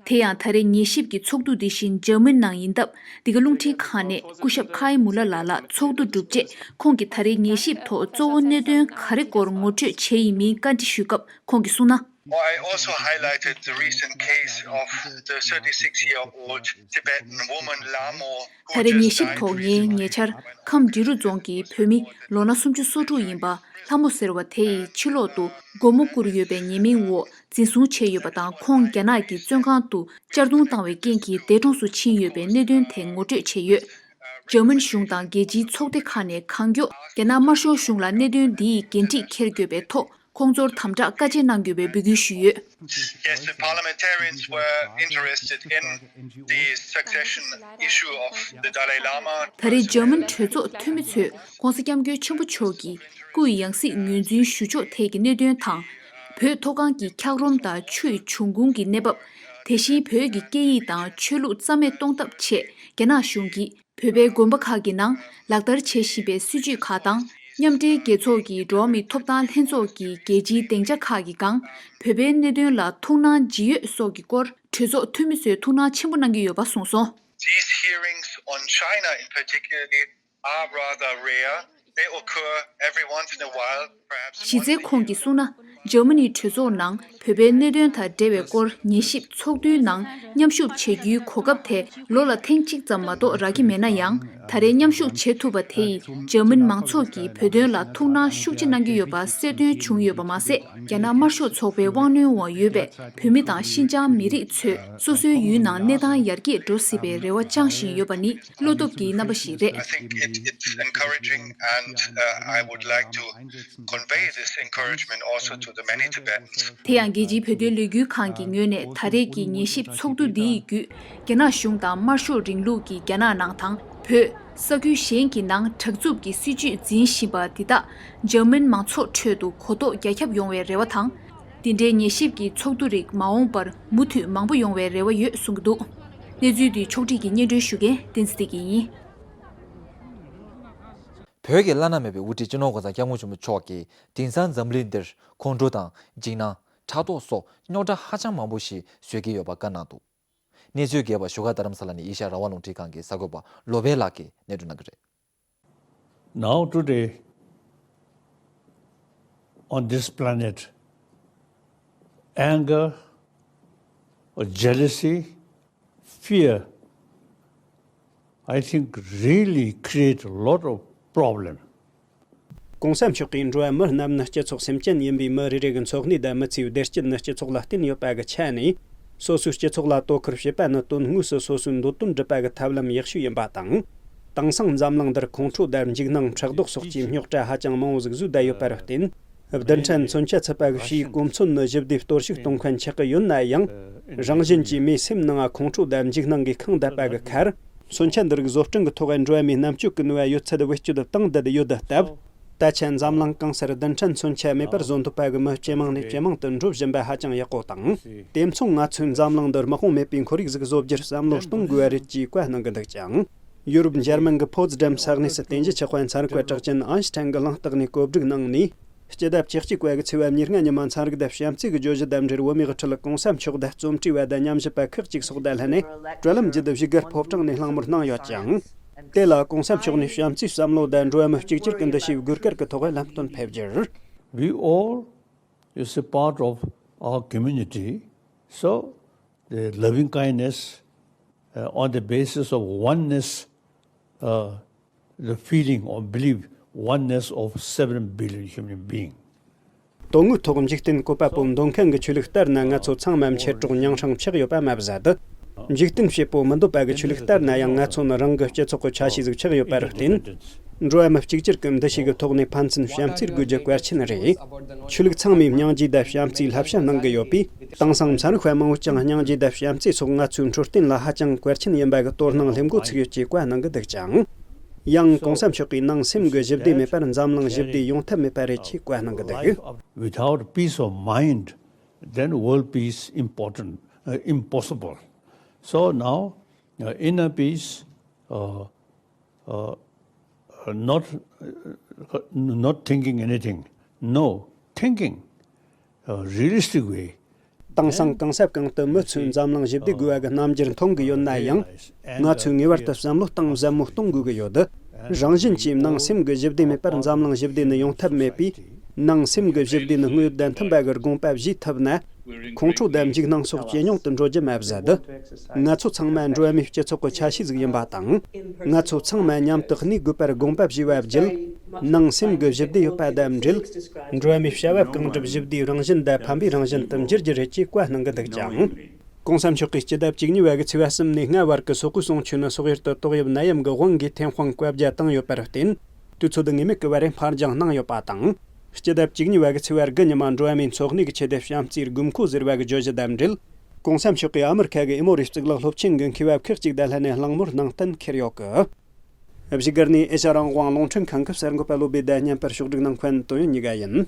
དེ་ཡང་ད་རེས་ཉན་ཞིབ་ཀྱི་ཚོགས་འདུ་འདི་བཞིན་འཇར་མན་ནང་ཡིན་སྟབས། འདི་ག་རླུང་འཕྲིན་ཁང་ནས་སྐུ་ཞབས་ཁའི་མུ་ལ་ལགས་ལ་ཚོགས་འདུ་གྲུབ་རྗེས་ཁོང་གིས་ད་རེས་ཉན་ཞིབ་ཐོག་གཙོ་བོ་གནད་དོན་ག་རེ་སྐོར་ངོ་སྤྲོད་བྱས་ཡིན་མིན་བཀའ་འདྲི་ཞུས་སྐབས་ཁོང་གིས་གསུངས་ན། Oh, I also highlighted the recent case of the thirty-six-year-old Tibetan woman Lhamo who ད་རེས་ཉན་just ཞིབ་died ཐོག་ངས་recently ཉེ་ཆར་ཁམས་འབྲི་རུ་རྫོང་གི་བོད་མི་ལོ་ན་སུམ་ཅུ་སོ་དྲུག་ཡིན་པ་ལྷ་མོ་ཟེར་བ་དེ་ཡི་ཕྱི་ལོག་ཏུ་སྒོར་མོ་བསྐུར་ཡོད་པའི་ཉེས་མིང་འོག་འཛིན་བཟུང་བྱས་ཡོད་པ་དང་། ཁོང་རྒྱ་ནག་གི་བཙོན་ཁང་དུ་གཅར་རྡུང་བཏང་བའི་རྐྱེན་གྱིས་འདས་གྲོངས་སུ་ཕྱིན་ཡོད་པའི་གནད་དོན་དེ་ངོ་སྤྲོད་བྱས་ཡོད། འཇར་མན་གཞུང་དང་རྒྱལ་སྤྱིའི་ཚོགས་སྡེ་ཁག་ནས་གང་མགྱོགས་རྒྱ་ནག་དམར་ཤོག་གཞུང་ལ་གནད་དོན་འདི་ཡི་འགན་འཁྲི་འཁྱེར་དགོས་པའི་ཐོག་ཁོང་ཚོར་དམ་དྲག་བཀའ་འཆལ་གནང་དགོས་པའི་འབོད་སྐུལ་ཞུས་ཡོད། Yes, the parliamentarians were interested in the succession issue of the Dalai Lama. ད་རེས་འཇར་མན་གྲོས་ཚོགས་འཐུས་མི་ཚོས་༧གོང་ས་༧སྐྱབས་མགོན་ཆེན་པོ་མཆོག་གི་སྐུའི་ཡང་སྲིད་ངོས་འཛིན་ཞུ་ཕྱོགས་ཐད་ཀྱི་གནད་དོན་དང་། བོད་མཐོ་སྒང་གི་འཁྱགས་རོམ་དང་ཆུའི་འབྱུང་ཁུངས་ཀྱི་གནས་བབ། དེ་བཞིན་བོད་ཀྱི་སྐད་ཡིག་དང་ཆོས་ལུགས་རྩ་མེད་གཏོང་ཐབས་ཆེད་རྒྱ་ནག་གཞུང་གིས་བོད་པའི་དགོན་པ་ཁག་གི་ནང་ལག་བསྟར་བྱེད་བཞིན་པའི་སྲིད་ཇུས་ཁག་དང་། མཉམ་འབྲེལ་རྒྱལ་ཚོགས་ཀྱི་འགྲོ་བ་མིའི་ཐོབ་ཐང་ལྷན་ཚོགས་ཀྱི་རྒྱལ་སྤྱིའི་སྡིངས་ཆ་ཁག་གི་སྒང་བོད་པའི་གནད་དོན་ལ་ཐུགས་སྣང་ཇི་ཡོད་སོགས་ཀྱི་སྐོར་གྲོས་ཚོགས་འཐུས་མི་ཚོས་ཐུགས་སྣང་ཆེན་པོ་གནང་གི་ཡོད་པ་གསུངས་སོང་། These hearings on China in particular are rather rare. They occur every once in a while, perhaps གཞི་རྩའི་ཁོང་གིས་གསུངས་ན། འཇར་མ་ནིའི་གྲོས་ཚོགས་ནང་བོད་པའི་གནད་དོན་དང་འབྲེལ་བའི་སྐོར་ཉན་ཞིབ་ཚོགས་འདུའི་ནང་མཉམ་ཞུགས་བྱེད་རྒྱུའི་གོ་སྐབས་དེ་ལོ་ལ་ཐེངས་གཅིག་ཙམ་མ་གཏོགས་རག་གི་མེད་ན་ཡང་། ད་རེས་མཉམ་ཞུགས་བྱེད་ཐུབ་པ་དེ་ཡིས་འཇར་མན་མང་ཚོགས་ཀྱིས་བོད་དོན་ལ་ཐུགས་སྣང་ཤུགས་ཆེ་གནང་གི་ཡོད་པ་གསལ་སྟོན་བྱུང་ཡོད་པ་མ་ཟད། རྒྱ་ནག་དམར་ཤོག་ཚོགས་པའི་དབང་གནོན་འོག་ཡོད་པའི་བོད་མི་དང་ཤིན་ཅང་མི་རིགས་ཚོས་སོ་སོའི་ཡུལ་ནང་གནས་སྟངས་ཡར་རྒྱས་འགྲོ་སྲིད་པའི་རེ་བ་བཅངས་བཞིན་ཡོད་པ་ནི་བློ་སྟོབས་ཀྱི་རྣམ་པ་ཞིག་རེད། I think it, it's encouraging, and uh, I would like to convey this encouragement also to the many Tibetans. དེ་ཡང་རྒྱལ་སྤྱིའི་བོད་དོན་ལས་འགུལ་ཁང་གི་ངོས་ནས་ད་རེས་ཀྱི་ཉན་ཞིབ་ཚོགས་འདུ་འདིའི་བརྒྱུད། རྒྱ་ནག་གཞུང་དང་དམར་ཤོག་རིང་ལུགས་ཀྱི་རྒྱ་ནག་ནང་དང་བོད། ས་ཁུལ་གཞན་གྱི་ནང་དྲག་རྩུབ་ཀྱི་སྲིད་ཇུས་འཛིན་བཞིན་པ་འདི་དག་འཇར་མན་མང་ཚོགས་ཁྲོད་དུ་གོ་རྟོགས་རྒྱ་ཁྱབ་ཡོང་བའི་རེ་བ་དང་། འདི་འདྲའི་ཉན་ཞིབ་ཀྱི་ཚོགས་འདུ་རིགས་མ་འོངས་པར་མུ་མཐུད་མང་པོ་ཡོང་བའི་རེ་བ་ཡོད་གསུང་གི་འདུག། གནས་ཚུལ་འདི་ཕྱོགས་སྒྲིག་གིས་སྙན་སྒྲོན་ཞུ་མཁན་བསྟན་འཛིན་བདེ་སྐྱིད་ཡིན། བོད་ཀྱི་བླ་ན་མེད་པའི་དབུ་ཁྲིད་སྤྱི་ནོར་༸གོང་ས་༸སྐྱབས་མགོན་ཆེན་པོ་མཆོག་གིས་དེང་སང་འཛམ་གླིང་འདིར་ཁོང་ཁྲོ་དང་འཇིགས་སྣང་། ཕྲག་དོག་སོགས་རྙོག་དྲ་ཧ་ཅང་མང་པོ་ཞིག་བཟོས་ཀྱི་ཡོད་པ་བཀའ་གནང་འདུག་གནས་ཚུལ་རྒྱས་པ་བཞུགས་སྒར་རྡ་རམ་ས་ལ་ནས་ཨེ་ཤ་ཡ་རང་དབང་རླུང་འཕྲིན་ཁང་གི་གསར་འགོད་པ་བློ་བྷེ་ལགས་ཀྱིས་སྙན་སྒྲོན་གནང་གི་རེད། Now, today, on this planet, anger, or jealousy, fear, I think, really create a lot of problem. གོང་ས་མཆོག་གིས་འགྲོ་བ་མི་རྣམས་ནི་སྤྱི་ཚོགས་སེམས་ཅན་ཡིན་པས། མི་རེ་རེ་གི་འཚོ་གནས་དང་མི་ཚེའི་བདེ་སྐྱིད་ནི་སྤྱི་ཚོགས་ལ་བརྟེན་ཡོད་པ་གི་ཆ་ནས། སོ་སོའི་སྤྱི་ཚོགས་ལ་དོ་ཁུར་བྱེད་པ་ནི་དོན་དངོས་སུ་སོ་སོའི་འདོད་དོན་སྒྲུབ་པ་གི་ཐབས་ལམ་ཡག་ཤོས་ཡིན་པ་དང་། དེང་སང་འཛམ་གླིང་འདིར་ཁོང་ཁྲོ་དང་འཇིགས་སྣང་། ཕྲག་དོག་སོགས་ཀྱི་རྙོག་དྲ་ཧ་ཅང་མང་བོ་ཟིག་བཟོས་བསྡད་ཡོད་པར་བརྟེན། རྡུལ་ཕྲན་མཚོན་ཆ་ཚུད་པ་གི་ཕྱིའི་གོ་མཚོན་ནི་ཞི་བདེ་གཏོར་བཤིག་གཏོང་མཁན་ཆགས་ཀྱི་ཡོད་ན་ཡང་། རང་བཞིན་གྱིས་མིའི་སེམས་ནང་ཁོང་ཁྲོ་དང་འཇིགས་སྣང་གིས་ཁེངས་བསྡད་པ་གི་ཁར། མཚོན་ཆ་འདི་རིགས་བཟོ་སྐྲུན་གྱི་ཐོག་འགྲོ་བ་མིའི་རྣམ་དཔྱོད་ཀྱི་ནུས་པ་ཡོད་ཚད་བེད་སྤྱོད་བཏང་བསྡད་ཡོད་སྟབས། ད་ཆ་འཛམ་གླིང་གང་སར་རྡུལ་ཕྲན་མཚོན་ཆ་མེད་པར་བཟོ་འདོད་པ་གི་མི་ཇེ་མང་ནས་ཇེ་མང་དུ་འགྲོ་བཞིན་པ་ཧ་ཅང་ཡག་པོ་དང་། དེ་མཚུངས་ང་ཚོས་འཛམ་གླིང་འདིར་དམག་དཔུང་མེད་པའི་ཁོར་ཡུག་ཟིག་བཟོ་རྒྱུར་བསམ་བློ་གཏོང་དགོས་པ་རེད་ཅེས་བཀའ་གནང་གི་འདུག་ཅིང་། ཡུ་རོབ་འཇར་མན་གྱི་ཕོ་ཙི་ཌམ་ས་གནས་སུ་བསྟན་རྒྱས་ཆོས་དཔལ་ཚན་རིག་པ་གྲགས་ཅན་ཨན་ཤི་ཐན་གྱིས་གླེང་སྟེགས་ནས་གོ་སྒྲིག་གནང་ནས། སྤྱི་ཟླ་བཅུ་གཅིག་པ་གི་ཚེས་པ་ཉེར་ལྔ་ཉི་མ་ཚན་རིག་དང་བྱམས་བརྩེ་གི་བརྗོད་གཞི་དང་འབྲེལ་བོད་མིའི་དབུ་ཁྲིད་གོང་ས་མཆོག་དང་རྩོམ་སྒྲིག་པ་དང་ཉམས་ཞིབ་པ་ཁག་ཅིག་སོགས་དང་ལྷན་ནས་དྲ་ལམ་བརྒྱུད་དེ་བཞུགས་སྒར་ཕོ་བྲང་ནས་གླེང་མོལ་གནང་ཡོད་ཅིང་། དེ་ལ་གོང་ས་མཆོག་ནས་བྱམས་བརྩེའི་བསམ་བློ་དང་འགྲོ་བ་མི་གཅིག་གྱུར་གྱི་འདུ་ཤེས་དགོས་གལ་གྱི་ཐོག་ལམ་སྟོན་ཕེབས་རྒྱུར། We all is a part of our community. So, the loving kindness, uh, on the basis of oneness, uh, the feeling or belief, oneness of seven billion human being. དོན་དངོས་ཐོག་འཇིག་རྟེན་བཀོད་པ་པོ་འདོད་མཁན་གྱི་ཆོས་ལུགས་ལྟར་ན། ང་ཚོ་ཚང་མ་མཆེད་གྲོགས་ཉང་ཧྲང་ཆགས་ཡོད་པ་མ་ཟད། འཇིག་རྟེན་བྱེད་པོ་མི་འདོད་པ་གི་ཆོས་ལུགས་ལྟར་ན་ཡང་། ང་ཚོ་ནི་རང་གི་སྤྱི་ཚོགས་ཀྱི་ཆ་ཤས་ཟིག་ཆགས་ཡོད་པར་བརྟེན། འགྲོ་བ་མི་གཅིག་གྱུར་གྱི་འདུ་ཤེས་ཀྱི་ཐོག་ནས་ཕན་ཚུན་བྱམས་བརྩེར་དགོས་རྒྱུ་གལ་ཆེན་རེད། ཆོས་ལུགས་ཚང་མས་སྙིང་རྗེ་དང་བྱམས་བརྩེའི་བསླབ་བྱ་གནང་གི་ཡོད་པས། དེང་སང་ཚན་རིག་པ་མང་པོས་ཀྱང་སྙིང་རྗེ་དང་བྱམས་བརྩེ་སོགས་ང་ཚོའི་འཕྲོད་བསྟེན་ལ་ཧ་ཅང་གལ་ཆེན་ཡིན་པ་གི་དོ་སྣང་སླེབས་འགོ་ཚུགས་ཡོད་ཅེས་བཀའ་གནང་གི་འདུག་ཅིང་། ཡང་གོང་ས་མཆོག་གིས་ནང་སེམས་ཀྱི་ཞི་བདེ་མེད་པར་འཛམ་གླིང་ཞི་བདེ་ཡོང་ཐབས་མེད་པ་རེད་ཅེས་བཀའ་གནང་གི་འདུག Without peace of mind, then world peace important, uh, impossible. So now, uh, inner peace, uh, uh, uh, not, uh, not thinking anything. No, thinking, uh, realistic way. དེང་སང་གང་ས་གང་དུ་མི་ཚོས་འཛམ་གླིང་ཞི་བདེ་དགོས་པ་གི་རྣམ་འགྱུར་མཐོང་གི་ཡོད་ན་ཡང་། ང་ཚོས་ངེས་པར་དུ་བསམ་བློ་གཏིང་ཟབ་མོ་གཏོང་དགོས་ཀྱི་ཡོད། རང་བཞིན་གྱིས་ནང་སེམས་ཀྱི་ཞི་བདེ་མེད་པར་འཛམ་གླིང་ཞི་བདེ་ནི་ཡོང་ཐབས་མེད་པས། ནང་སེམས་ཀྱི་ཞི་བདེ་ནི་དངོས་ཡོད་དང་མཐུན་པ་གི་དགོངས་པ་བཞེས་ཐུབ་ན། ཁོང་ཁྲོ་དང་འཇིགས་སྣང་སོགས་ཇེ་ཉུང་དུ་འགྲོ་རྒྱུ་མ་ཟད། ང་ཚོ་ཚང་མ་འགྲོ་བ་མིའི་སྤྱི་ཚོགས་ཀྱི་ཆ་ཤས་ཟིག་ཡིན་པ་དང་། ང་ཚོ་ཚང་མ་མཉམ་དུ་གནས་དགོས་པར་དགོངས་པ་བཞེས་པ་བརྒྱུད། ནང་སེམས་ཀྱི་ཞི་བདེ་ཡོད་པ་དང་འབྲེལ། འགྲོ་བ་མིའི་བྱ་བ་གང་སྒྲུབ་ཞི་བདེའི་རང་བཞིན་དང་ཕན་པའི་རང་བཞིན་དུ་འགྱུར་རྒྱུ་རེད་ཅེས་བཀའ་གནང་གི་འདུག་ཅིང་། གོང་ས་མཆོག་གིས་སྤྱི་ཟླ་བཅུ་གཉིས་པ་གི་ཚེས་པ་གསུམ་ནས་ལྔ་བར་གྱི་སོག་པོའི་གསུང་ཆོས་ནི་སོག་ཡུལ་དུ་ཏོག་དབྱིབས་ནད་ཡམས་ཀྱི་དབང་གིས་ཐེམ་དཔང་བཀའ་རྒྱ་བཏང་ཡོད་པར་བརྟེན། དུས་ཚོད་ངེས་མེད་ཀྱི་བར་འཕར་འགྱངས་གནང་ཡོད་པ་དང་། སྤྱི་ཟླ་བཅུ་གཉིས་པ་གི་ཚེས་པ་དགུ་ཉི་མ་འགྲོ་བ་མིའི་འཚོ་གནས་ཀྱི་ཆེད་དུ་བྱམས་བརྩེའི་དགོས་མཁོ་ཟེར་བ་གི་བརྗོད་གཞི་དང་འབྲེལ། གོང་ས་མཆོག་གིས་ཨ་མི་རི་ཁ་གི་ཨི་མོ་རི་གཙུག་ལག་སློབ་ཆེན་གྱི་མཁས་པ་ཁག་ཅིག་དང་ལྷན་ནས་གླེང་མོལ་གནང་གཏན་འཁེལ་ཡོད་ཀི། བཞུགས་སྒར་ནས་ཨེ་ཤ་ཡ་རང་དབང་རླུང་འཕྲིན་ཁང་གི་གསར་འགོད་པ་བློ་བྷེ་དང་བརྙན་པར་ཕྱོགས་སྒྲིག་གནང་མཁན་དོན་ཡོད་གཉིས་ཀ་ཡིན།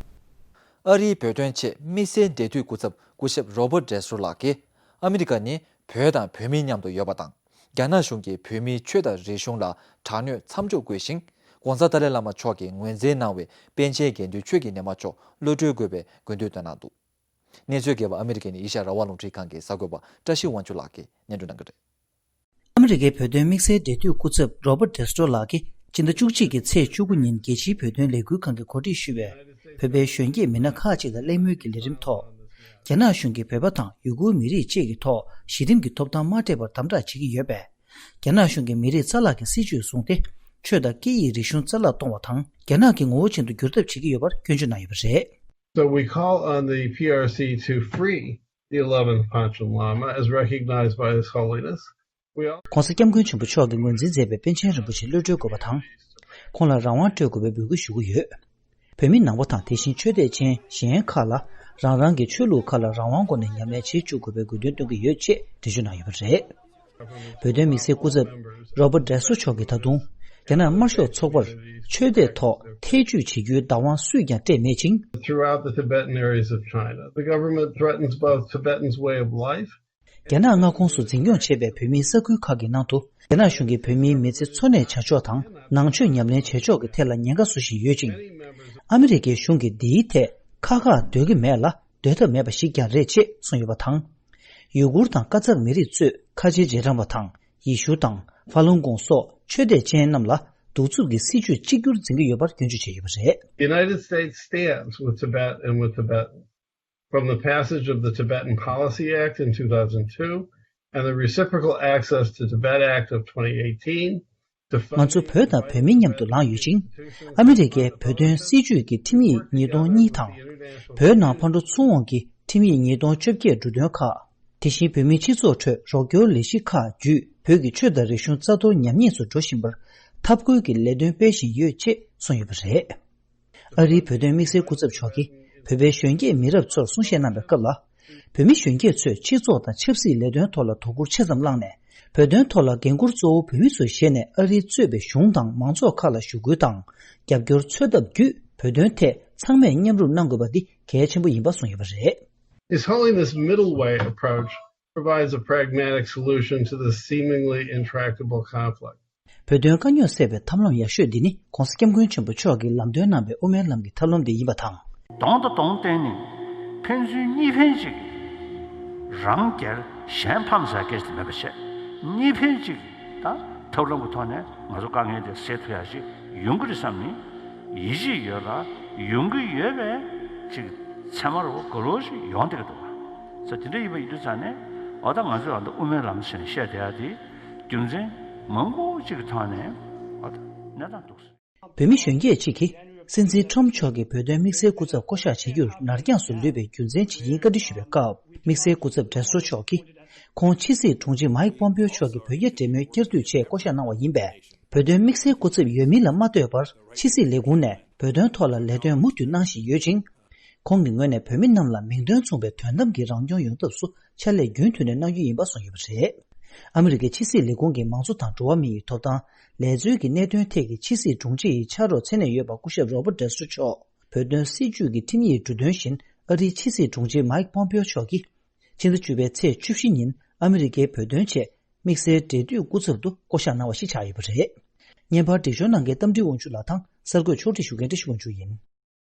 ཨ་རིའི་བོད་དོན་ཆེད་དམིགས་བསལ་འབྲེལ་མཐུད་སྐུ་ཚབ་སྐུ་ཞབས་རོ་བར་ཌེ་སི་ཊོ་ལགས་ཀྱིས། ཨ་མི་རི་ཀ་ནི་བོད་དང་བོད་མིའི་མཉམ་དུ་ཡོད་པ་དང་། རྒྱ་ནག་གཞུང་གིས་བོད་མིའི་ཆོས་དང་རིག་གཞུང་ལ་དྲག་གནོན་མཚམས་འཇོག་དགོས་ཤིང་།༸གོང་ས་ཏཱ་ལའི་བླ་མ་མཆོག་གིས་ངོས་འཛིན་གནང་བའི་པཎ་ཆེན་དགེ་འདུན་ཆོས་ཀྱི་ཉི་མ་མཆོག་གློད་གྲོལ་དགོས་པའི་དགོས་འདུན་བཏོན་གནང་འདུག་གནས་ཚུལ་རྒྱས་པ་ཨ་མི་རི་ཀ་ནས་ཨེ་ཤ་ཡ་རང་དབང་རླུང་འཕྲིན་ཁང་གི་གསར་འགོད་པ་བཀྲ་ཤིས་དབང་ཕྱུག་ལགས་ཀྱིས་སྙན་སྒྲོན་གནང་གི་རེད། ཨ་མི་རི་ཀའི་བོད་དོན་དམིགས་བསལ་འབྲེལ་མཐུད་སྐུ་ཚབ་རོ་བར་ཌེ་སི་ཊོ་ལགས་ཀྱིས་སྤྱི་ཟླ་བཅུ་གཅིག་གི་ཚེས་བཅུ་དགུ་ཉིན་རྒྱལ་སྤྱིའི་བོད་དོན་ལས་འགུལ་ཁང་གིས་གོ་སྒྲིག་ཞུས་པའི་བོད་པའི་གཞོན་སྐྱེས་མི་སྣ་ཁག་ཅིག་དང་གླེང་མོལ་གྱི་ལས་རིམ་ཐོག་རྒྱ་ནག་གཞུང་གིས་བོད་པ་དང་ཡུ་གུར་མི་རིགས་བཅས་ཀྱི་ཐོག་གཞི་རིམ་གྱི་ཐོབ་ཐང་མ་སྤྲད་པར་དམ་དྲག་བྱེད་ཀྱི་ཡོད་པས། རྒྱ་ནག་གཞུང་གིས་མི་རིགས་རྩ་བརླག་གི་སྲིད་བྱུས་བཟུང་སྟེ། ཆོས་དང་སྐད་ཡིག་རིག་གཞུང་རྩ་བརླག་གཏོང་བ་དང་། རྒྱ་ནག་གི་ངོ་བོ་ཅན་དུ་བསྒྱུར་ཐབས་བྱེད་ཀྱི་ཡོད་པར་སྐྱོན་བརྗོད་གནང་ཡོད་པ་རེད། So we call on the P R C to free the eleventh Panchen Lama as recognized by His Holiness. We all གོང་ས་སྐྱབས་མགོན་ཆེན་པོ་མཆོག་གིས་ངོས་འཛིན་མཛད་པའི་པཎ་ཆེན་རིན་པོ་ཆེ་གློད་གྲོལ་དགོས་པ་དང་། ཁོང་ལ་རང་དབང་སྤྲོད་དགོས་པའི་འབོད་སྐུལ་ཞུ་གི་ཡོད། བོད་མི་ནང་པ་དང་དེ་བཞིན་ཆོས་དད་ཅན་གཞན་ཁག་ལ་རང་རང་གི་ཆོས་ལུགས་ཁག་ལ་རང་དབང་སྒོ་ནས་ཉམས་ལེན་བྱེད་བཅུག་དགོས་པའི་དགོས་འདུན་བཏོན་གྱི་ཡོད་ཅེས་འགྲེལ་བརྗོད་གནང་ཡོད་པ་རེད། བོད་དོན་དམིགས་བསལ་སྐུ་ཚབ་རོ་བར་ཌེ་སི་ཊོ་མཆོག་གིས་ད་དུང་རྒྱ་ནག་དམར་ཤོག་ཚོགས་པར་ཆོས་དད་ཐོག་ཐེ་ཇུས་བྱེད་རྒྱུའི་བདག་དབང་སུས་ཀྱང་སྤྲད་མེད་ཅིང་། Throughout the Tibetan areas of China, the government threatens both Tibetans' way of life རྒྱ་ནག་མངའ་ཁོངས་སུ་འཛིན་སྐྱོང་བྱེད་པའི་བོད་མིའི་ས་ཁུལ་ཁག་གི་ནང་དུ། རྒྱ་ནག་གཞུང་གིས་བོད་མིའི་མི་ཚེ་འཚོ་གནས་བྱ་ཕྱོགས་དང་ནང་ཆོས་ཉམས་ལེན་བྱེད་ཕྱོགས་ཀྱི་ཐད་ལ་ཉེན་ཁ་བཟོ་བཞིན་ཡོད་ཅིང་། ཨ་མི་རི་ཀའི་གཞུང་གིས་འདིའི་ཐད་ཁ་ཁ་སྡོད་ཀྱི་མེད་ལ། སྡོད་ཐབས་མེད་པ་ཞིག་ཀྱང་རེད་ཅེས་གསུངས་ཡོད་པ་དང་། ཡུ་གུར་དང་ཀ་ཙག་མི་རིགས་གཙོས་ཁ་ཆེ་རྗེས་འབྲང་པ་དང་ཡེ་ཤུ་དང་ཧྥ་ལུན་གོང་སོགས་ཆོས་དད་ཅན་རྣམས་ལ་གདུག་རྩུབ་ཀྱི་སྲིད་བྱུས་གཅིག་གྱུར་འཛིན་གྱི་ཡོད་པར་སྐྱོན་བརྗོད་བྱས་ཡོད་པ་རེད། The United States stands with Tibet and with Tibetans. From the passage of the Tibetan Policy Act in two thousand two and the Reciprocal Access to Tibet Act of twenty eighteen, ང་ཚོ་བོད་དང་བོད་མི་མཉམ་དུ་ལངས་ཡོད་ཅིང་། ཨ་མི་རི་ཀའི་བོད་དོན་སྲིད་བྱུས་ཀྱི་ཁྲིམས་ཡིག་ཉིས་སྟོང་གཉིས་དང་། བོད་ནང་ཕར་འགྲོ་ཚུར་འོང་གི་ཁྲིམས་ཡིག་ཉིས་སྟོང་བཅོ་བརྒྱད་འབྲུ་དོན་ཁག་དེ་བཞིན་བོད་མིའི་སྤྱི་ཚོགས་ཁྲོད་རོགས་སྐྱོར་ལས་གཞི་ཁག་བརྒྱུད་བོད་ཀྱི་ཆོས་དང་རིག་གཞུང་རྩ་གཏོར་ཉམས་ཉེས་སུ་འགྲོ་བཞིན་པར་འཐབ་རྒོལ་གྱི་ལས་དོན་སྤེལ་བཞིན་ཡོད་ཅེས་གསུངས་ཡོད་པ་རེད། ཨ་རིའི་བོད་དོན་དམིགས་བསལ་སྐུ་ཚབ་མཆོག་གིས་བོད་པའི་གཞོན་སྐྱེས་མི་རབས་ཚོར་གསུང་བཤད་གནང་བའི་སྐབས་ལ། བོད་མི་གཞོན་སྐྱེས་ཚོས་སྤྱི་ཚོགས་དང་ཆབ་སྲིད་ལས་དོན་ཐོག་ལ་དོ་ཁུར་ཆེ་ཙམ་བླངས་ནས། བོད་དོན་ཐོག་ལ་འགན་འཁུར་གཙོ་བོ་བོད་མི་ཚོར་བཞེས་ནས་ཨ་རིས་གཙོས་པའི་གཞུང་དང་མང་ཚོགས་ཁག་ལ་ཞུ་སྐུལ་དང་རྒྱབ་སྐྱོར་འཚོལ་ཐབས་བརྒྱུད་བོད་དོན་ཐད་ཚང་མས་མཉམ་རུབ་གནང་དགོས་པ་འདི་གལ་ཆེན་པོ་ཡིན་པ་གསུངས་ཡོད་པ་རེད། Is holding this middle way approach provides a pragmatic solution to this seemingly intractable conflict. བོད་དོན་དཀའ་རྙོག་སེལ་བའི་ཐབས་ལམ་ཡག་ཤོས་འདི་ནི་༸གོང་ས་༸སྐྱབས་མགོན་ཆེན་པོ་མཆོག་གིས་ལམ་སྟོན་གནང་བའི་དབུ་མའི་ལམ་གྱི་ཐབས་ལམ་དེ་ཡིན་པ་དང་། གདོང་དང་གདོང་བསྟན་ནས་ཕན་ཚུན་གཉིས་ཕན་གཅིག་རང་རྒྱལ་གཞན་ཕམ་ཟེར་སྐད་ཆ་དེ་མེད་པ་བྱས། གཉིས་ཕན་གཅིག་ད་ཐབས་ལམ་གྱི་ཐོག་ནས་ང་ཚོ་དཀའ་ངལ་དེ་སེལ་ཐུབ་ཡག་ཅིག་ཡོང་གི་རེད་བསམ་ནས་ཡིད་ཆེས་ཡོད་ལ་ཡོང་གི་ཡོད་པའི་ཅིག་ཚད་མ་རུ་ག་རོ་ཞིག་ཡོང་བསྡད་ཀྱི་འདུག་བ། ས་དེ་འདྲ་ཡིན་པ་ཡིན་དུས་ཙང་ནས་འོ་ད་ང་ཚོ་ལ་འདི་དབུ་མའི་ལམ་ཟེར་ནས་བཤད་བསྡད་ཡག་དེ། རྒྱུ་མཚན་མང་པོ་ཅིག་གི་ཐོག་ནས་ཨ་གནས་སྟངས་འདུག། བོད་མི་གཞོན་སྐྱེས་གཅིག་གིས་སྲིད་འཛིན་ཁྲོམ་མཆོག་གིས་བོད་དོན་དམིགས་བསལ་སྐུ་ཚབ་བསྐོ་གཞག་བྱེད་རྒྱུར་ནར་འགྱངས་སུ་ལུས་པའི་རྒྱུ་མཚན་ཇི་ཡིན་བཀའ་འདྲི་ཞུས་པའི་སྐབས། དམིགས་བསལ་སྐུ་ཚབ་ཌེ་སི་ཊོ་མཆོག་གིས་ཁོང་ཕྱི་སྲིད་དྲུང་ཆེ་མཱིག་པོམ་པེའོ་མཆོག་གི་བོད་རྒྱ་འབྲེལ་མོལ་བསྐྱར་ཟློས་ཆེད་བསྐོ་གཞག་གནང་བ་ཡིན་པས། བོད་དོན་དམིགས་བསལ་སྐུ་ཚབ་ཡོད་མིན་ལ་མ་ལྟོས་པར་ཕྱི་སྲིད་ལས་ཁུངས་ནས་བོད་དོན་ཐོག་ལ་ལས་དོན་མུ་མཐུད་གནང་བཞིན་ཡོད་ཅིང་། ཁོང་གི་ངོས་ནས་བོད་མི་རྣམས་ལ་མིང་དོན་མཚུངས་པའི་དོན་དམ་གྱི་རང་སྐྱོང་ཡོང་ཐབས་སུ་ཕྱག་ལས་རྒྱུན་མཐུད་ནས་གནང་རྒྱུ་ཡིན་པ་གསུངས་ཡོད་པ་རེད། ཨ་མི་རི་ཀའི་ཕྱི་སྲིད་ལས་ཁུངས་ཀྱི་མང་གཙོ་དང་འགྲོ་བ་མི་ཡི་ཐོབ་ཐང་ལས་རྩོལ་གྱི་གནད་དོན་ཐད་ཀྱི་ཕྱི་སྲིད་དྲུང་ཆེ་ཡི་ཕྱག་རོགས་མཚན་གནས་ཡོད་པ་སྐུ་ཞབས་རོ་བྷར་ཊ་ཌེ་སི་ཊོ་མཆོག་བོད་དོན་སྲིད་བྱུས་ཀྱི་ཁྲིམས་ཡིག་འབྲུ་དོན་བཞིན་ཨ་རིའི་ཕྱི་སྲིད་དྲུང་ཆེ་མཱིག་པོམ་པེའོ་མཆོག་གིས་ཕྱི་ཟླ་བཅུ་པའི་ཚེས་བཅུ་བཞི་ཉིན་ཨ་མི་རི་ཀའི་བོད་དོན་ཆེད་དམིགས་བསལ་འབྲེལ་མཐུད་སྐུ་ཚབ་ཏུ་བསྐོ་གཞག་གནང་བ་ཞིག་ཆགས་ཡོད་པ་རེད། བརྙན་པར་སྒྲིག་སྦྱོར་གནང་མཁན་རྟ་མགྲིན་དབང་ཕྱུག་ལགས་དང་གསར་འགོད་ཕྱོགས་སྒྲིག་ཞུ་མཁན་བཀྲ་ཤིས་དབང་ཕྱུག་ཡིན།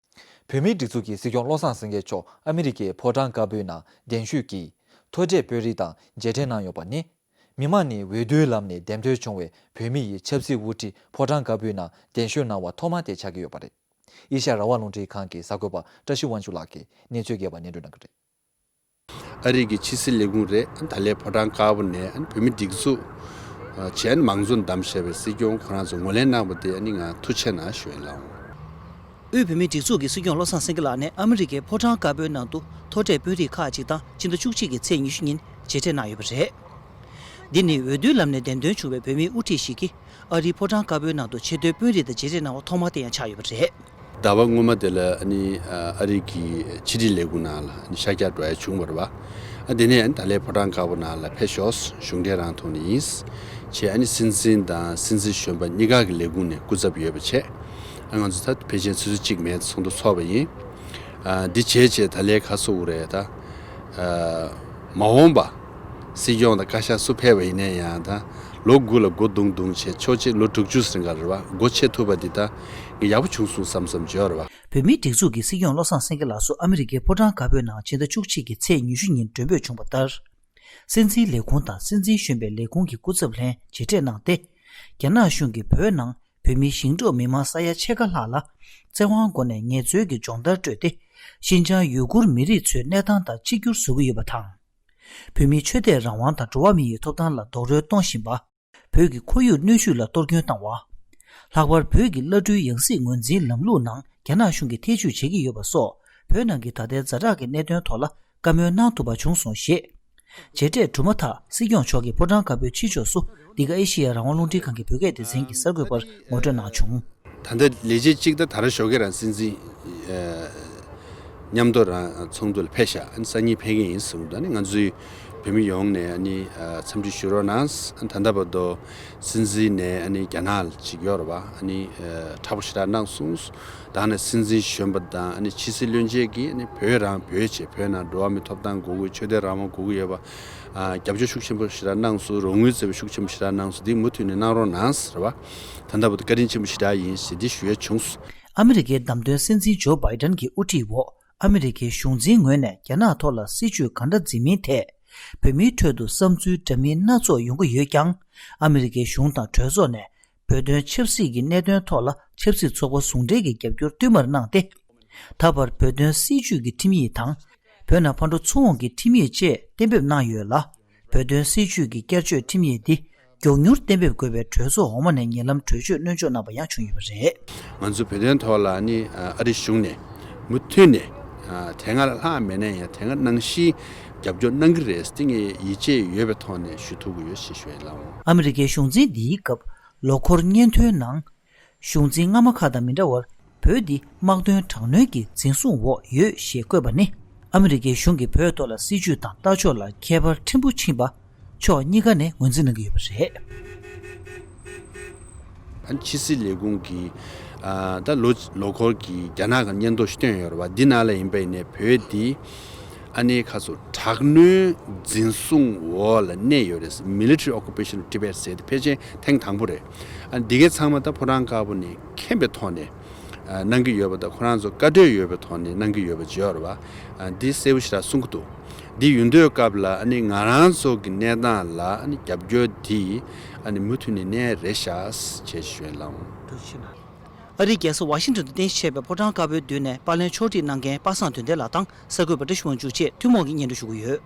བོད་མིའི་སྒྲིག་འཛུགས་ཀྱི་སྲིད་སྐྱོང་བློ་བཟང་སེང་གེ་མཆོག་ཨ་མི་རི་ཀའི་ཕོ་བྲང་དཀར་པོའི་ནང་གདན་ཞུས་ཀྱིས་མཐོ་གྲས་དཔོན་རིགས་དང་མཇལ་འཕྲད་གནང་ཡོད་པ་ནི། མི་མང་ནས་འོས་བསྡུའི་ལམ་ནས་འདེམས་ཐོན་བྱུང་བའི་བོད་མི་ཡི་ཆབ་སྲིད་དབུ་ཁྲིད་ཕོ་བྲང་དཀར་པོའི་ནང་གདན་ཞུ་གནང་བ་ཐོག་མ་དེ་ཆགས་ཀྱི་ཡོད་པ་རེད། ཨེ་ཤ་ཡ་རང་དབང་རླུང་འཕྲིན་ཁང་གི་གསར་འགོད་པ་བཀྲ་ཤིས་དབང་ཕྱུག་ལགས་ཀྱིས་གནས་ཚུལ་རྒྱས་པ་སྙན་སྒྲོན་གནང་གི་རེད། ཨ་རི་གི་ཕྱི་སྲིད་ལས་ཁུངས་རེད། ད་ལས་ཕོ་བྲང་དཀར་པོ་ནས་བོད་མི་སྒྲིག་འཛུགས་བྱས་ནས་མང་གཙོ་བདམས་བཞག་པའི་སྲིད་སྐྱོང་ཁོ་རང་ཚོ་ངོས་ལེན་གནང་བ་དེ་ཨ་ནི་ང་ཐུགས་རྗེ་ཆེ་གནང་ཞུ་ཡ་ལགས། དབུས་བོད་མིའི་སྒྲིག་འཛུགས་ཀྱི་སྲིད་སྐྱོང་བློ་བཟང་སེང་གེ་ལགས་ནས་ཨ་མི་རི་ཀའི་ཕོ་བྲང་དཀར་པོའི་ནང་དུ་མཐོ་གྲས་དཔོན་རིགས་ཁག་ཅིག་དང་ཕྱི་ཟླ་བཅུ་གཅིག་གི་ཚེས་ཉི་ཤུ་ཉིན་མཇལ་འཕྲད་གནང་ཡོད་པ་རེད། འདི་ནི་འོས་བསྡུའི་ལམ་ནས་འདེམས་ཐོན་བྱུང་བའི་བོད་མིའི་དབུ་ཁྲིད་ཞིག་གིས་ཨ་རིའི་ཕོ་བྲང་དཀར་པོའི་ནང་དུ་ཆེས་མཐོའི་དཔོན་རིགས་དང་མཇལ་འཕྲད་གནང་བ་ཐོག་མ་དེ་ཡང་ཆགས་ཡོད་པ་རེད། ཟླ་བ་སྔོན་མ་དེ་ལ་ཨ་ནི་ཨ་རི་གི་ཕྱི་དྲིལ་ལས་ཁུངས་ནང་ལ་ཨ་ནི་ཤར་རྒྱག་འགྲོ་ཡ་བྱུང་བ་རེད་པ། ཨ་དེ་ནས་ཨ་ནི་ད་ལའི་ཕོ་བྲང་དཀར་པོ་ནང་ལ་ཕེབས་ཤོག་གཞུང་འབྲེལ་རང་ཐོག་ནས་ཡིན། བྱས་ཨ་ནི་སྲིད་འཛིན་དང་སྲིད་འཛིན་གཞོན་པ་གཉིས་ཀ་གི་ལས་ཁུངས་ནས་སྐུ་ཚབ་ཡོད་པ་བྱས། ཨ་ང་ཚོ་ད་ཕལ་ཆེར་ཆུ་ཚོད་གཅིག་མན་ཚོགས་འདུ་ཚོགས་པ་ཡིན། ཨ་འདི་བྱས་བྱས་ད་ལའི་ཁ་སོ་འུ་རེད་ད། ཨ་མ་འོངས་པ་སྲིད་སྐྱོང་དང་བཀའ་ཤག་སུ་ཕེབས་པ་ཡིན་ན་ཡང་ད་ལོ་དགུ་ལ་སྒོ་བརྡུང་བརྡུང་བྱས་ཆོག་ཆེ་ལོ་དྲུག་ཅུ་ཟིན་ག་རེད་པ། སྒོ་ཕྱེ་ཐུབ་པ་འདི་ད་ངས་ཡག་པོ་བྱུང་སོང་བསམ་བསམ་བརྗོད་རེད་པ། བོད་མིའི་སྒྲིག་འཛུགས་ཀྱི་སྲིད་སྐྱོང་བློ་བཟང་སེང་གེ་ལགས་སུ་ཨ་མི་རི་ཀའི་ཕོ་བྲང་དཀར་པོའི་ནང་ཕྱི་ཟླ་བཅུ་གཅིག་གི་ཚེས་ཉི་ཤུ་ཉིན་མགྲོན་འབོད་བྱུང་བ་ལྟར། སྲིད་འཛིན་ལས་ཁུངས་དང་སྲིད་འཛིན་གཞོན་པའི་ལས་ཁུངས་ཀྱི་སྐུ་ཚབ་ལྷན་མཇལ་འཕྲད་གནང་སྟེ། རྒྱ་ནག་གཞུང་གིས་བོད་ནང་བོད་མིའི་ཞིང་འབྲོག་མི་མང་ས་ཡ་ཕྱེད་ཀ་ལྷག་ལ་བཙན་དབང་སྒོ་ནས་ངལ་རྩོལ་གྱི་སྦྱོང་བརྡར་སྤྲོད་དེ། ཤིན་ཅང་ཡུ་གུར་མི་རིགས་ཚོའི་གནས་སྟངས་དང་གཅིག་གྱུར་བཟོ་གི་ཡོད་པ་དང་། བོད་མིའི་ཆོས་དད་རང་དབང་དང་འགྲོ་བ་མི་ཡི་ཐོབ་ཐང་ལ་རྡོག་རོལ་གཏོང་བཞིན་པ། བོད་ཀྱི་ཁོར་ཡུག་གནོན་ཤུགས་ལ་གཏོར་སྐྱོན་བཏང་བ། ལྷག་པར་བོད་ཀྱི་བླ་སྤྲུལ་ཡང་སྲིད་ངོས་འཛིན་ལམ་ལུགས་ནང་རྒྱ་ནག་གཞུང་གིས་ཐེ་བྱུས་བྱེད་ཀྱི་ཡོད་པ་སོགས་བོད་ནང་གི་ད་ལྟའི་ཛ་དྲག་གི་གནད་དོན་ཐོག་ལ་བཀའ་མོལ་གནང་ཐུབ་པ་བྱུང་སོང་ཞེས། མཇལ་འཕྲད་གྲུབ་མ་ཐག་སྲིད་སྐྱོང་མཆོག་གིས་ཕོ་བྲང་དཀར་པོའི་ཕྱི་ཕྱོགས་སུ་འདི་ག་ཨེ་ཤེ་ཡ་རང་དབང་རླུང་འཕྲིན་ཁང་གི་བོད་སྐད་སྡེ་ཚན་གྱི་གསར་འགོད་པར་ངོ་སྤྲོད་གནང་བྱུང་། ད་ལྟ་ལས་བྱེད་གཅིག་ད་ད་ར་ཞོགས་ཀས་རང་སྲིད་འཛིན་མཉམ་དུ་རང་ཚོགས་འདུ་ལ་ཕེབས་ཤག་ཨ་ནི་སང་ཉིན་ཕེབས་ཀྱི་ཡིན་གསུངས་འདུག་ཨ་ནི་ང་ཚོའི་ བོད་མི་ཡོངས་ནས་ཨ་ནི་ཨ་འཚམས་འདྲི་ཞུ་རོགས་གནང་། ད་ལྟ་བར་དུ་སྲིད་འཛིན་ནས་ཨ་ནི་རྒྱ་ནག་ལ་ཅིག་ཡོད་རེད་པ། ཨ་ནི་ཨ་མཁྲེགས་པོ་ཞེ་དྲག་གནང་སོང་། ད་ནས་སྲིད་འཛིན་གཞོན་པ་དང་ཨ་ནི་ཕྱི་སྲིད་བློན་ཆེན་གྱིས་ཨ་ནི་བོད་རང་བོད་བྱས། བོད་ནང་འགྲོ་བ་མིའི་ཐོབ་ཐང་དགོས་ཀྱི་ཡོད། ཆོས་དད་རང་དབང་དགོས་ཀྱི་ཡོད་པ། ཨ་རྒྱབ་སྐྱོར་ཤུགས་ཆེན་པོ་ཞེ་དྲག་གནང་སོང་། རོགས་དངུལ་བཙལ་བའི་ཤུགས་ཆེན་པོ་ཞེ་དྲག་གནང་སོང་། འདི་མུ་མཐུད་ནས་གནང་རོགས་གནང་ཟེར་བ། ད་ལྟ་བར་དུ་བཀའ་དྲིན་ཆེན་པོ་ཞེ་དྲག་ཡིན་ཟེར་འདི་ཞུ་ཡ་བྱུང་སོང་། ཨ་མི་རི་ཀའི་བདམས་ཐོན་སྲིད་འཛིན་ཇོ་བྷའི་ཌེན་གྱི་དབུ་ཁྲིད་འོག་ཨ་མི་རི་ཀའི་གཞུང་འཛིན་ངོས་ནས་རྒྱ་ནག་ཐོག་ལ་སྲིད་བྱུས་ག་འདྲ་འཛིན་མིན་ཐད། བོད་མིའི་ཁྲོད་དུ་བསམ་ཚུལ་འདྲ་མིན་སྣ་ཚོགས་ཡོང་གི་ཡོད་ཀྱང་། ཨ་མི་རི་ཀའི་གཞུང་དང་གྲོས་ཚོགས་ནས་བོད་དོན་ཆབ་སྲིད་ཀྱི་གནད་དོན་ཐོག་ལ་ཆབ་སྲིད་ཚོགས་པ་ཟུང་འབྲེལ་གྱི་རྒྱབ་སྐྱོར་བསྟུད་མར་གནང་སྟེ། ད་བར་བོད་དོན་སྲིད་བྱུས་ཀྱི་ཁྲིམས་ཡིག་དང་། བོད་ནང་ཕར་འགྲོ་ཚུར་འོང་གི་ཁྲིམས་ཡིག་བཅས་གཏན་འབེབས་གནང་ཡོད་ལ། བོད་དོན་སྲིད་བྱུས་ཀྱི་བསྐྱར་བཅོས་ཁྲིམས་ཡིག་འདི་མགྱོགས་མྱུར་གཏན་འབེབས་དགོས་པའི་གྲོས་ཚོགས་འོག་མ་ནས་ཉེ་ལམ་གྲོས་ཆོད་སྣོན་འཇོག་གནང་པ་ཡང་བྱུང་ཡོད་པ་རེད། ང་ཚོ་བོད་དོན་ཐོག་ལ་ནི་ཨ་རི་གཞུང་ནས་མུ་མཐུད་ནས་ཨ་དེ་སྔ་ལ་ལྷག་མེད་ན་ཡང་དེ་སྔ་ནང་བཞིན་རྒྱབ་སྐྱོར་གནང་གི་རེད། དེ་ངས་ཡིད་ཆེས་ཡོད་པའི་ཐོག་ནས་ཞུ་ཐུབ་ཀྱི་ཡོད་ཞེས་ཞུ་ཡ་ལགས། ཨ་མི་རི་ཀའི་གཞུང་འཛིན་འདིའི་སྐབས་ལོ་འཁོར་སྙན་ཐོའི་ནང་། གཞུང་འཛིན་སྔ་མ་ཁག་དང་མི་འདྲ་བར་བོད་འདི་དམག་དོན་དྲག་གནོན་གྱི་འཛིན་བཟུང་འོག་ཡོད་ཞེས་བཀོད་པ་ནི། ཨ་མི་རི་ཀའི་གཞུང་གིས་བོད་ཐོག་ལ་སྲིད་བྱུས་དང་ལྟ་ཕྱོགས་ལ་ཁྱད་པར་ཕྲན་བུ་ཕྱིན་པ་ཕྱོགས་གཉིས་ཀ་ནས་ངོས་འཛིན་གནང་གི་ཡོད་པ་རེད། ཨ་ཕྱི་སྲིད་ལས་ཁུངས་ཀྱི་ཨ་ད་ལོ་ལོ་འཁོར་གྱི་རྒྱ་ནག་གི་སྙན་ཐོ་ཞིག་བཏོན་ཡོད་རེད་བ། འདི་ནང་ལ་ཡིན་པ་ཡིན་ནའི་བོད་འདི་ཨ་ནི་ཁ་སོ་དྲག་གནོན་འཛིན་བཟུང་འོག་ལ་གནས་ཡོད་རེད། Military Occupation of Tibet ཟེར་ཏེ་ཕལ་ཆེར་ཐེངས་དང་པོ་རེད། ཨ་འདི་གའི་ཚང་མ་ད་ཕོ་བྲང་དཀར་པོ་ནས་མཁྱེན་པའི་ཐོག་ནས་ཨ་གནང་གི་ཡོད་པ་དང་། ཁོ་རང་ཚོ་བཀའ་གྲོས་ཡོད་པའི་ཐོག་ནས་གནང་གི་ཡོད་པ་བརྗོད་ཡོད་རེད་བ། ཨ་འདི་གསལ་པོ་ཞེ་དྲག་གསུང་གི་འདུག་འདི་ཡོང་དུས་སྐབས་ལ་ཨ་ནི་ང་རང་ཚོ་གི་གནས་སྟངས་ལ་ཨ་ནི་རྒྱབ་སྐྱོར་འདི་ཨ་ནི་མུ་མཐུད་ནས་གནས་རེད་ཤག་ཅེས་ཞུ་ཡ་ལགས། ཨ་རིའི་རྒྱལ་ས་ཝ་ཤིང་ཏོན་དུ་རྟེན་གཞི་བྱས་པའི་ཕོ་བྲང་དཀར་པོའི་མདུན་ནས་པར་ལེན་ཕྱོགས་སྒྲིག་གནང་མཁན་པ་སངས་དོན་ལྡན་ལགས་དང་གསར་འགོད་པ་བཀྲ་ཤིས་དབང་ཕྱུག་བཅས་ཐུན་མོང་གིས་སྙན་སྒྲོན་ཞུ་གི་ཡོད།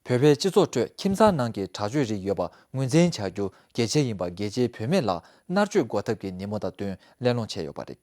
བོད་པའི་སྤྱི་ཚོགས་ཁྲོད་ཁྱིམ་ཚང་ནང་གི་དྲག་སྤྱོད་རིགས་ཡོད་པ་ངོས་འཛིན་བྱ་རྒྱུ་གལ་ཆེ་ཡིན་པ། རྒྱལ་སྤྱིའི་བུད་མེད་ལ་མནར་གཅོད་འགོག་ཐབས་ཀྱི་ཉིན་མོ་དང་བསྟུན་གླེང་སློང་བྱས་ཡོད་པ་རེད།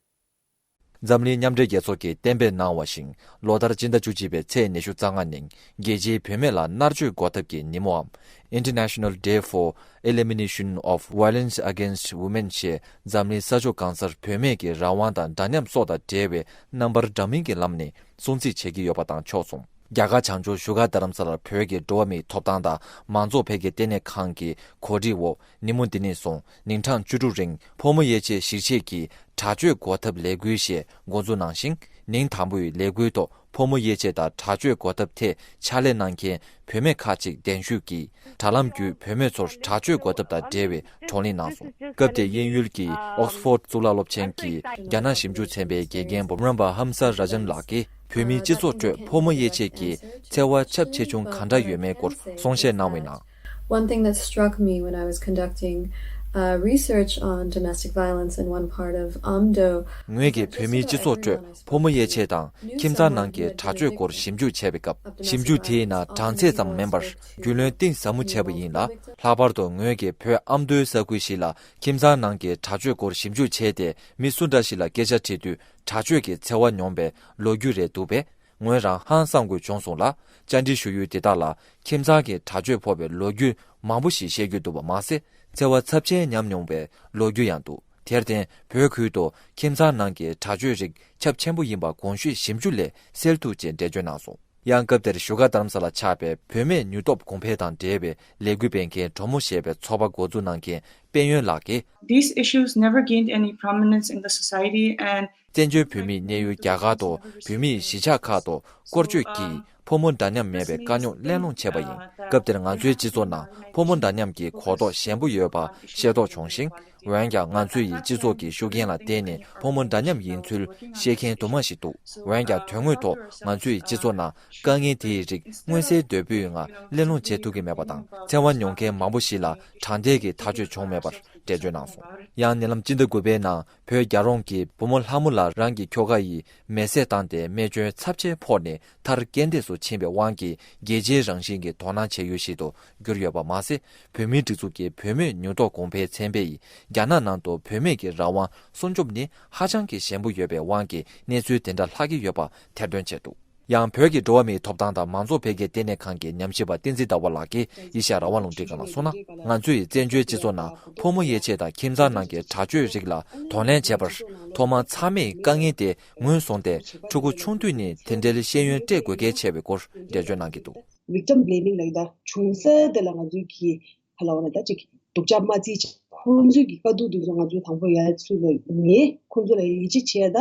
འཛམ་གླིང་མཉམ་འབྲེལ་རྒྱལ་ཚོགས་ཀྱིས་གཏན་འབེབས་གནང་བ་བཞིན། ལོ་ལྟར་སྤྱི་ཟླ་བཅུ་གཅིག་པའི་ཚེས་ཉི་ཤུ་རྩ་ལྔ་ཉིན་རྒྱལ་སྤྱིའི་བུད་མེད་ལ་མནར་གཅོད་འགོག་ཐབས་ཀྱི་ཉིན་མོའམ། International Day for Elimination of Violence Against Women ཞེས་འཛམ་གླིང་ས་ཕྱོགས་གང་སར་བུད་མེད་ཀྱི་རང་དབང་དང་འདྲ་མཉམ་སོགས་དང་འབྲེལ་བའི་རྣམ་པར་འདྲ་མིན་གྱི་ལམ་ནས་སྲུང་བརྩི་བྱེད་ཀྱི་ཡོད་པ་དང་ཕྱོགས་མཚུངས། རྒྱ་གར་བྱང་ཕྱོགས་བཞུགས་སྒར་རྡ་རམ་ས་ལར་བོད་ཀྱི་འགྲོ་བ་མིའི་ཐོབ་ཐང་དང་མང་གཙོ་འཕེལ་རྒྱས་ལྟེ་གནས་ཁང་གི་གོ་སྒྲིག་འོག་ཉིན་མོ་འདི་ནས་བཟུང་ཉིན་གྲངས་བཅུ་དྲུག་རིང་ཕོ་མོ་དབྱེ་འབྱེད་གཞིར་བྱས་ཀྱི་དྲག་སྤྱོད་འགོག་ཐབས་ལས་འགུལ་ཞེས་འགོ་འཛུགས་གནང་ཞིང་། ཉིན་དང་པོའི་ལས་འགུལ་ཐོག་ཕོ་མོ་དབྱེ་འབྱེད་དང་དྲག་སྤྱོད་འགོག་ཐབས་ཐད་ཕྱག་ལས་གནང་མཁན་བུད་མེད་ཁག་ཅིག་གདན་ཞུས་ཀྱིས་དྲ་ལམ་བརྒྱུད་བུད་མེད་ཚོར་དྲག་སྤྱོད་འགོག་ཐབས་དང་འབྲེལ་བའི་བགྲོ་གླེང་གནང་སོང་། སྐབས་དེར་དབྱིན་ཡུལ་གྱི་Oxford་གཙུག་ལག་སློབ་ཆེན་གྱི་རྒྱ་ནག་ཞིབ་འཇུག་ཚན་པའི་དགེ་རྒན་Bumrunpa Hamsarajan་ལགས་ཀྱིས་བོད་མིའི་སྤྱི་ཚོགས་ཁྲོད་ཕོ་མོ་དབྱེ་འབྱེད་ཀྱི་འཚེ་བ་ཁྱབ་ཆེ་ཆུང་གང་འདྲ་ཡོད་མེད་སྐོར་གསུང་བཤད་གནང་བའི་ནང་། One thing that struck me when I was conducting uh, research on domestic violence in one part of Amdo ངོས་ཀྱིས་བོད་མིའི་སྤྱི་ཚོགས་ཁྲོད་ཕོ་མོ་དབྱེ་འབྱེད་དང་ཁྱིམ་ཚང་ནང་གི་དྲག་སྤྱོད་སྐོར་ཞིབ་འཇུག་བྱས་པའི་སྐབས། ཞིབ་འཇུག་དེའི་ནང་གྲངས་ཚད་ཙམ་མིན་པར་རྒྱུས་ལོན་གཏིང་ཟབ་མོ་བྱས་པ་ཡིན་ལ། ལྷག་པར་དུ་ངོས་ཀྱིས་བོད་ཨ་མདོའི་ས་ཁུལ་ཞིག་ལ་ཁྱིམ་ཚང་ནང་གི་དྲག་སྤྱོད་སྐོར་ཞིབ་འཇུག་བྱས་ཏེ། མི་སུ་འདྲ་ཞིག་ལ་སྐད་ཆ་དྲིས་དུས་དྲག་སྤྱོད་ཀྱི་འཚེ་བ་མྱོང་པའི་ལོ་རྒྱུས་རེ་འདུག་པས། ངོས་རང་ཧང་སངས་དགོས་བྱུང་སོང་ལ། བཅར་འདྲི་ཞུ་ཡུལ་དེ་དག་ལ་ཁྱིམ་ཚང་གི་དྲག་སྤྱོད་ཕོག་པའི་ལོ་རྒྱུས་མང་པོ་ཞིག་བཤད་རྒྱུ་འདུག་པ་མ་ཟད། འཚེ་བ་ཚབས་ཆེན་མྱངས་མྱོང་པའི་ལོ་རྒྱུས་ཡང་འདུག་དེར་བརྟེན། བོད་ཁུལ་དུ་ཁྱིམ་ཚང་ནང་གི་དྲག་སྤྱོད་རིགས་ཁྱབ་ཆེན་པོ་ཡིན་པ་གོང་ཞུས་ཞིབ་འཇུག་ལས་གསལ་ཐུབ་ཅེས་འགྲེལ་བརྗོད་གནང་སོང་། ཡང་སྐབས་དེར་བཞུགས་སྒར་རྡ་རམ་ས་ལར་ཆགས་པའི་བུད་མེད་ནུས་སྟོབས་གོང་འཕེལ་དང་འབྲེལ་བའི་ལས་འགུལ་སྤེལ་མཁན་གྲོགས་མོ་ཞེས་པའི་ཚོགས་པ་འགོ་འཛུགས་གནང་མཁན་དཔལ་ཡོན་ལགས་ཀྱིས། These issues never gained any prominence in the society and བཙན་བྱོལ་བོད་མིའི་གནས་ཡུལ་རྒྱ་གར་དུ་བོད་མིའི་གཞིས་ཆགས་ཁག་ཏུ་སྐོར་སྐྱོད་ཀྱིས་ཕོ་མོ་འདྲ་མཉམ་མེད་པའི་དཀའ་རྙོག་གླེང་སློང་བྱས་པ་ཡིན། སྐབས་དེར་ང་ཚོའི་སྤྱི་ཚོགས་ནང་ཕོ་མོ་འདྲ་མཉམ་གྱི་གོ་རྟོགས་ཞན་པོ་ཡོད་པ་ཤེས་རྟོགས་བྱུང་ཞིང་། འོན་ཀྱང་ང་ཚོ་ཡི་སྤྱི་ཚོགས་ཀྱི་ཤུགས་རྐྱེན་ལ་བརྟེན་ནས་ཕོ་མོ་འདྲ་མཉམ་ཡིན་ཚུལ་ཤེས་མཁན་དུ་མ་ཞིག་འདུག་འོན་ཀྱང་དོན་དངོས་ཐོག་ང་ཚོ་ཡི་སྤྱི་ཚོགས་ནང་དཀའ་ངལ་དེ་ཡི་རིགས་མངོན་གསལ་དོད་པོའི་ངང་གླེང་སློང་བྱེད་ཐུབ་ཀྱི་མེད་པ་དང་། འཚེ་བ་མྱོང་མཁན་མང་པོ་ཞིག་ལ་དྲང་བདེན་གྱི་ཐག་གཅོད་བྱུང་མེད་པར་འགྲེལ་བརྗོད་གནང་སོང་། ཡང་ཉེ་ལམ་སྤྱི་ཟླ་དགུ་པའི་ནང་བོད་རྒྱལ་རོང་གི་བུ་མོ་ལྷ་མོ་ལགས་རང་གི་ཁྱོ་ག་ཡིས་མེ་བསྲེགས་བཏང་སྟེ་རྨས་སྐྱོན་ཚབས་ཆེན་ཕོག་ནས་མཐར་རྐྱེན་འདས་སུ་ཕྱིན་པའི་དབང་གིས་རྒྱལ་སྤྱིའི་རང་བཞིན་གྱི་དོ་སྣང་བྱེད་ཡུལ་ཞིག་ཏུ་གྱུར་ཡོད་པ་མ་ཟད། བོད་མིའི་སྒྲིག་འཛུགས་ཀྱི་བུད་མེད་ནུས་སྟོབས་གོང་འཕེལ་ཚན་པས་རྒྱ་ནག་ནང་དུ་བུད་མེད་ཀྱི་རང་དབང་སྲུང་སྐྱོབ་ནི་ཧ་ཅང་གི་ཞན་པོ་ཡོད་པའི་དབང་གིས་གནས་ཚུལ་དེ་འདྲ་ལྷག་གི་ཡོད་པ་ཐེར་འདོན་བྱས་འདུག་ཡང་བོད་ཀྱི་འགྲོ་བ་མིའི་ཐོབ་ཐང་དང་མང་གཙོ་འཕེལ་རྒྱས་ལྟེ་གནས་ཁང་གི་ཉམས་ཞིབ་པ་བསྟན་འཛིན་ཟླ་བ་ལགས་ཀྱིས་ཨེ་ཤ་ཡ་རང་དབང་རླུང་འཕྲིན་ཁང་ལ་གསུངས་ན། ང་ཚོ་ཡི་བཙན་བྱོལ་སྤྱི་ཚོགས་ནང་ཕོ་མོ་དབྱེ་འབྱེད་དང་ཁྱིམ་ཚང་ནང་གི་དྲག་སྤྱོད་རིགས་ལ་གདོང་ལེན་བྱེད་པར་ཐོག་མར་ཚང་མས་དཀའ་ངལ་དེ་ངོས་བཟུང་སྟེ། ཕྲུ་གུ་ཆུང་དུས་ནས་དེ་འབྲེལ་ཤེས་ཡོན་སྤྲད་དགོས་གལ་ཆེ་བའི་སྐོར་འགྲེལ་བརྗོད་གནང་གི་འདུག victim blaming ལབ་ཀྱི་ད། བྱུང་ས་དེ་ལ་ང་ཚོའི་གི་ག་ལབ་དགོས་རེད། ད་ཅིག་སྡུག་ཅག་མ་བརྩིས་བྱས། ཁོང་ཚོའི་གི་དཀའ་སྡུག་དེ་ཚོ་ང་ཚོའི་དང་པོ་ཡ་ཚུར་ལ་ངས་ཁོང་ཚོ་ལ་ཡིད་ཆེས་བྱས། ད་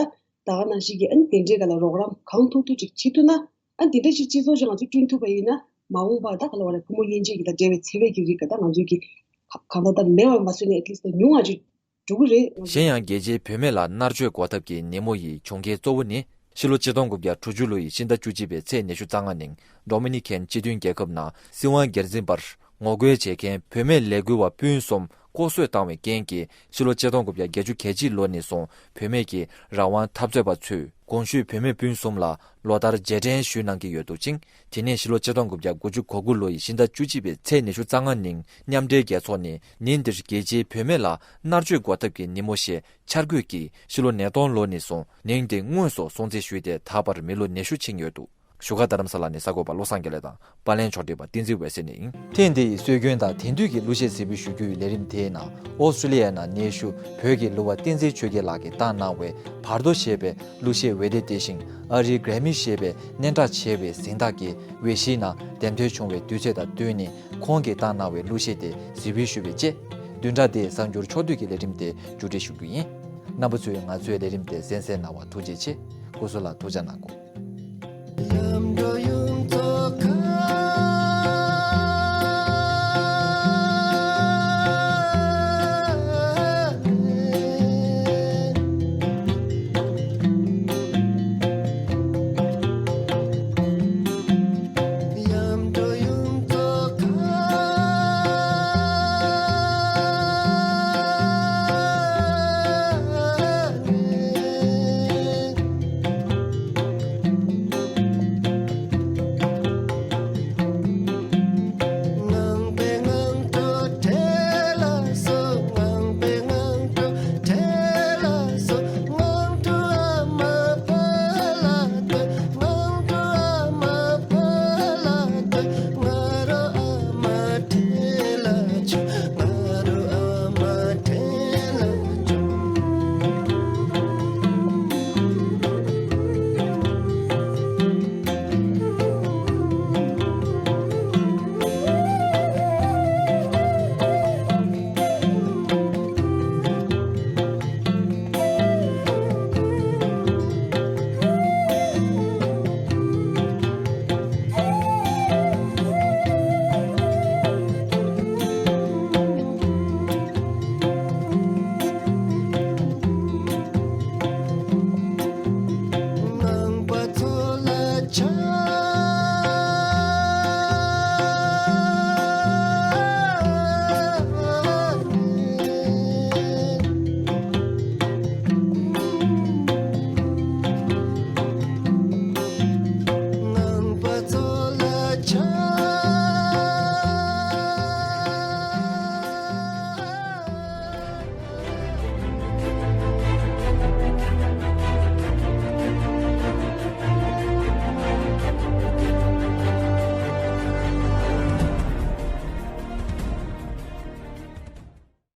ད་ག་ནང་བཞིན་གྱི་ཨ་ནི་དེ་འདྲའི་ག་ལ་རོགས་རམ་གང་ཐུབ་ཐུབ་ཅིག་བྱེད་ཐུབ་ན། ཨ་ནི་དེ་འདྲ་ཞིག་སྤྱི་ཚོགས་ཤིག་ང་ཚོས་བསྐྲུན་ཐུབ་པ་ཡིན་ན། མ་འོངས་པར་ད་ག་ལབ་དགོས་རེད། ཕོ་མོ་དབྱེ་འབྱེད་ཀྱི་ད་འབྲེལ་བའི་འཚེ་བའི་གི་རིགས་ག་ད་ང་ཚོས་ཀྱི་ག་གང་ལྟར་ད་མེད་པར་མ་བཟོས་ནས་at least ད་ཉུང་བ་ཅིག་འགྲོ་གི་རེད། གཞན་ཡང་། རྒྱལ་སྤྱིའི་བུད་མེད་ལ་མནར་གཅོད་འགོག་ཐབས་ཀྱི་ཉིན་མོ་ཡི་གྱོང་གུན་གཙོ་བོ་ནི། ཕྱི་ལོ་ཆིག་སྟོང་དགུ་བརྒྱ་དྲུག་ཅུ་ལོ་ཡི་ཕྱི་ཟླ་བཅུ་གཅིག་པའི་ཚེས་ཉི་ཤུ་རྩ་ལྔ་ཉིན། ཌོ་མི་ནི་ཁན་སྤྱི་མཐུན་རྒྱལ་ཁབ་ནང་སྲིད་དབང་སྒེར་འཛིན་པར་ངོ་རྒོལ་བྱེད་མཁན་བུད་མེད་ལས་འགུལ་བ་སྤུན་གསུམ་ལྐོག་གསོད་བཏང་བའི་རྐྱེན་གྱིས། ཕྱི་ལོ་ཆིག་སྟོང་དགུ་བརྒྱ་བརྒྱད་ཅུ་གྱ་གཅིག་ལོ་ནས་བཟུང་བུད་མེད་ཀྱི་རང་དབང་འཐབ་རྩོད་པ་ཚོས་གོང་ཞུས་བུད་མེད་སྤུན་གསུམ་ལ་ལོ་ལྟར་རྗེས་དྲན་ཞུས་གནང་གི་ཡོད་འདུག་ཅིང་། དེ་ནས་ཕྱི་ལོ་ཆིག་སྟོང་དགུ་བརྒྱ་དགུ་ཅུ་གོ་དགུ་ལོ་ཡི་ཕྱི་ཟླ་བཅུ་གཅིག་པའི་ཚེས་ཉི་ཤུ་རྩ་ལྔ་ཉིན། མཉམ་འབྲེལ་རྒྱལ་ཚོགས་ནས་ཉིན་འདིར་རྒྱལ་སྤྱིའི་བུད་མེད་ལ་མནར་གཅོད་འགོག་ཐབས་ཀྱི་ཉིན་མོ་ཞེས་འཆར་འགོད་ཀྱིས། ཕྱི་ལོ་ཉིས་སྟོང་ལོ་ནས་བཟུང་ཉིན་འདི་དངོས་སུ་སྲུང་བརྩི་ཞུས་ཏེ། ད་བར་མི་ལོ་ཉི་ཤུ་ཕྱིན་ཡོད་འདུག་བཞུགས་སྒར་རྡ་རམ་ས་ལ་ནས་གསར་འགོད་པ་བློ་བཟང་དགེ་ལེགས་དང་། པར་ལེན་ཕྱོགས་སྒྲིག་པ་བསྟན་འཛིན་འོད་ཟེར་ནས་ཡིན། ཐེངས་འདིའི་སྲོལ་རྒྱུན་དང་དེང་དུས་ཀྱི་གླུ་གཞས་གཟིགས་འབུལ་ཞུ་རྒྱུའི་ལས་རིམ་དེའི་ནང་། ཨོ་སི་ཀྲི་ལི་ཡའི་ནང་གནས་བཞུགས་བོད་ཀྱི་གླུ་བ་བསྟན་འཛིན་ཆོས་རྒྱལ་ལགས་ཀྱིས་བཏང་གནང་བའི་བར་དོ་ཞེས་པའི་གླུ་གཞས་འོད་སྡེར་བསྡུས་ཤིང་། ཨ་རིའི་གྷ་རེ་མི་ཞེས་པའི་སྙན་གྲགས་ཆེ་བའི་གཟེངས་རྟགས་ཀྱི་འོས་གཞིའི་ནང་འདེམས་ཐོན་བྱུང་བའི་དུས་ཚོད་དང་བསྟུན་ནས། ཁོང་གིས་བཏང་གནང་བའི་གླུ་གཞས་དེ་གཟིགས་འབུལ་ཞུས་པའི་རྗེས། བདུན་ཕྲག་འདིའི་གསར་འགྱུར་ཕྱོགས་བསྡུས་ཀྱི་ལས་རིམ་དེ་མཇུག་སྒྲིལ་ཞུ་རྒྱུ་ཡིན། རྣམ་པ་ཚོས་ང་ཚོའི་ལས་རིམ་དེ་གསན་གཟིགས་གནང་བར་ཐུགས་རྗེ་ཆེ། སྐུ་གཟུགས་ལ་ཐུགས་ཅག་གནང་དགོས།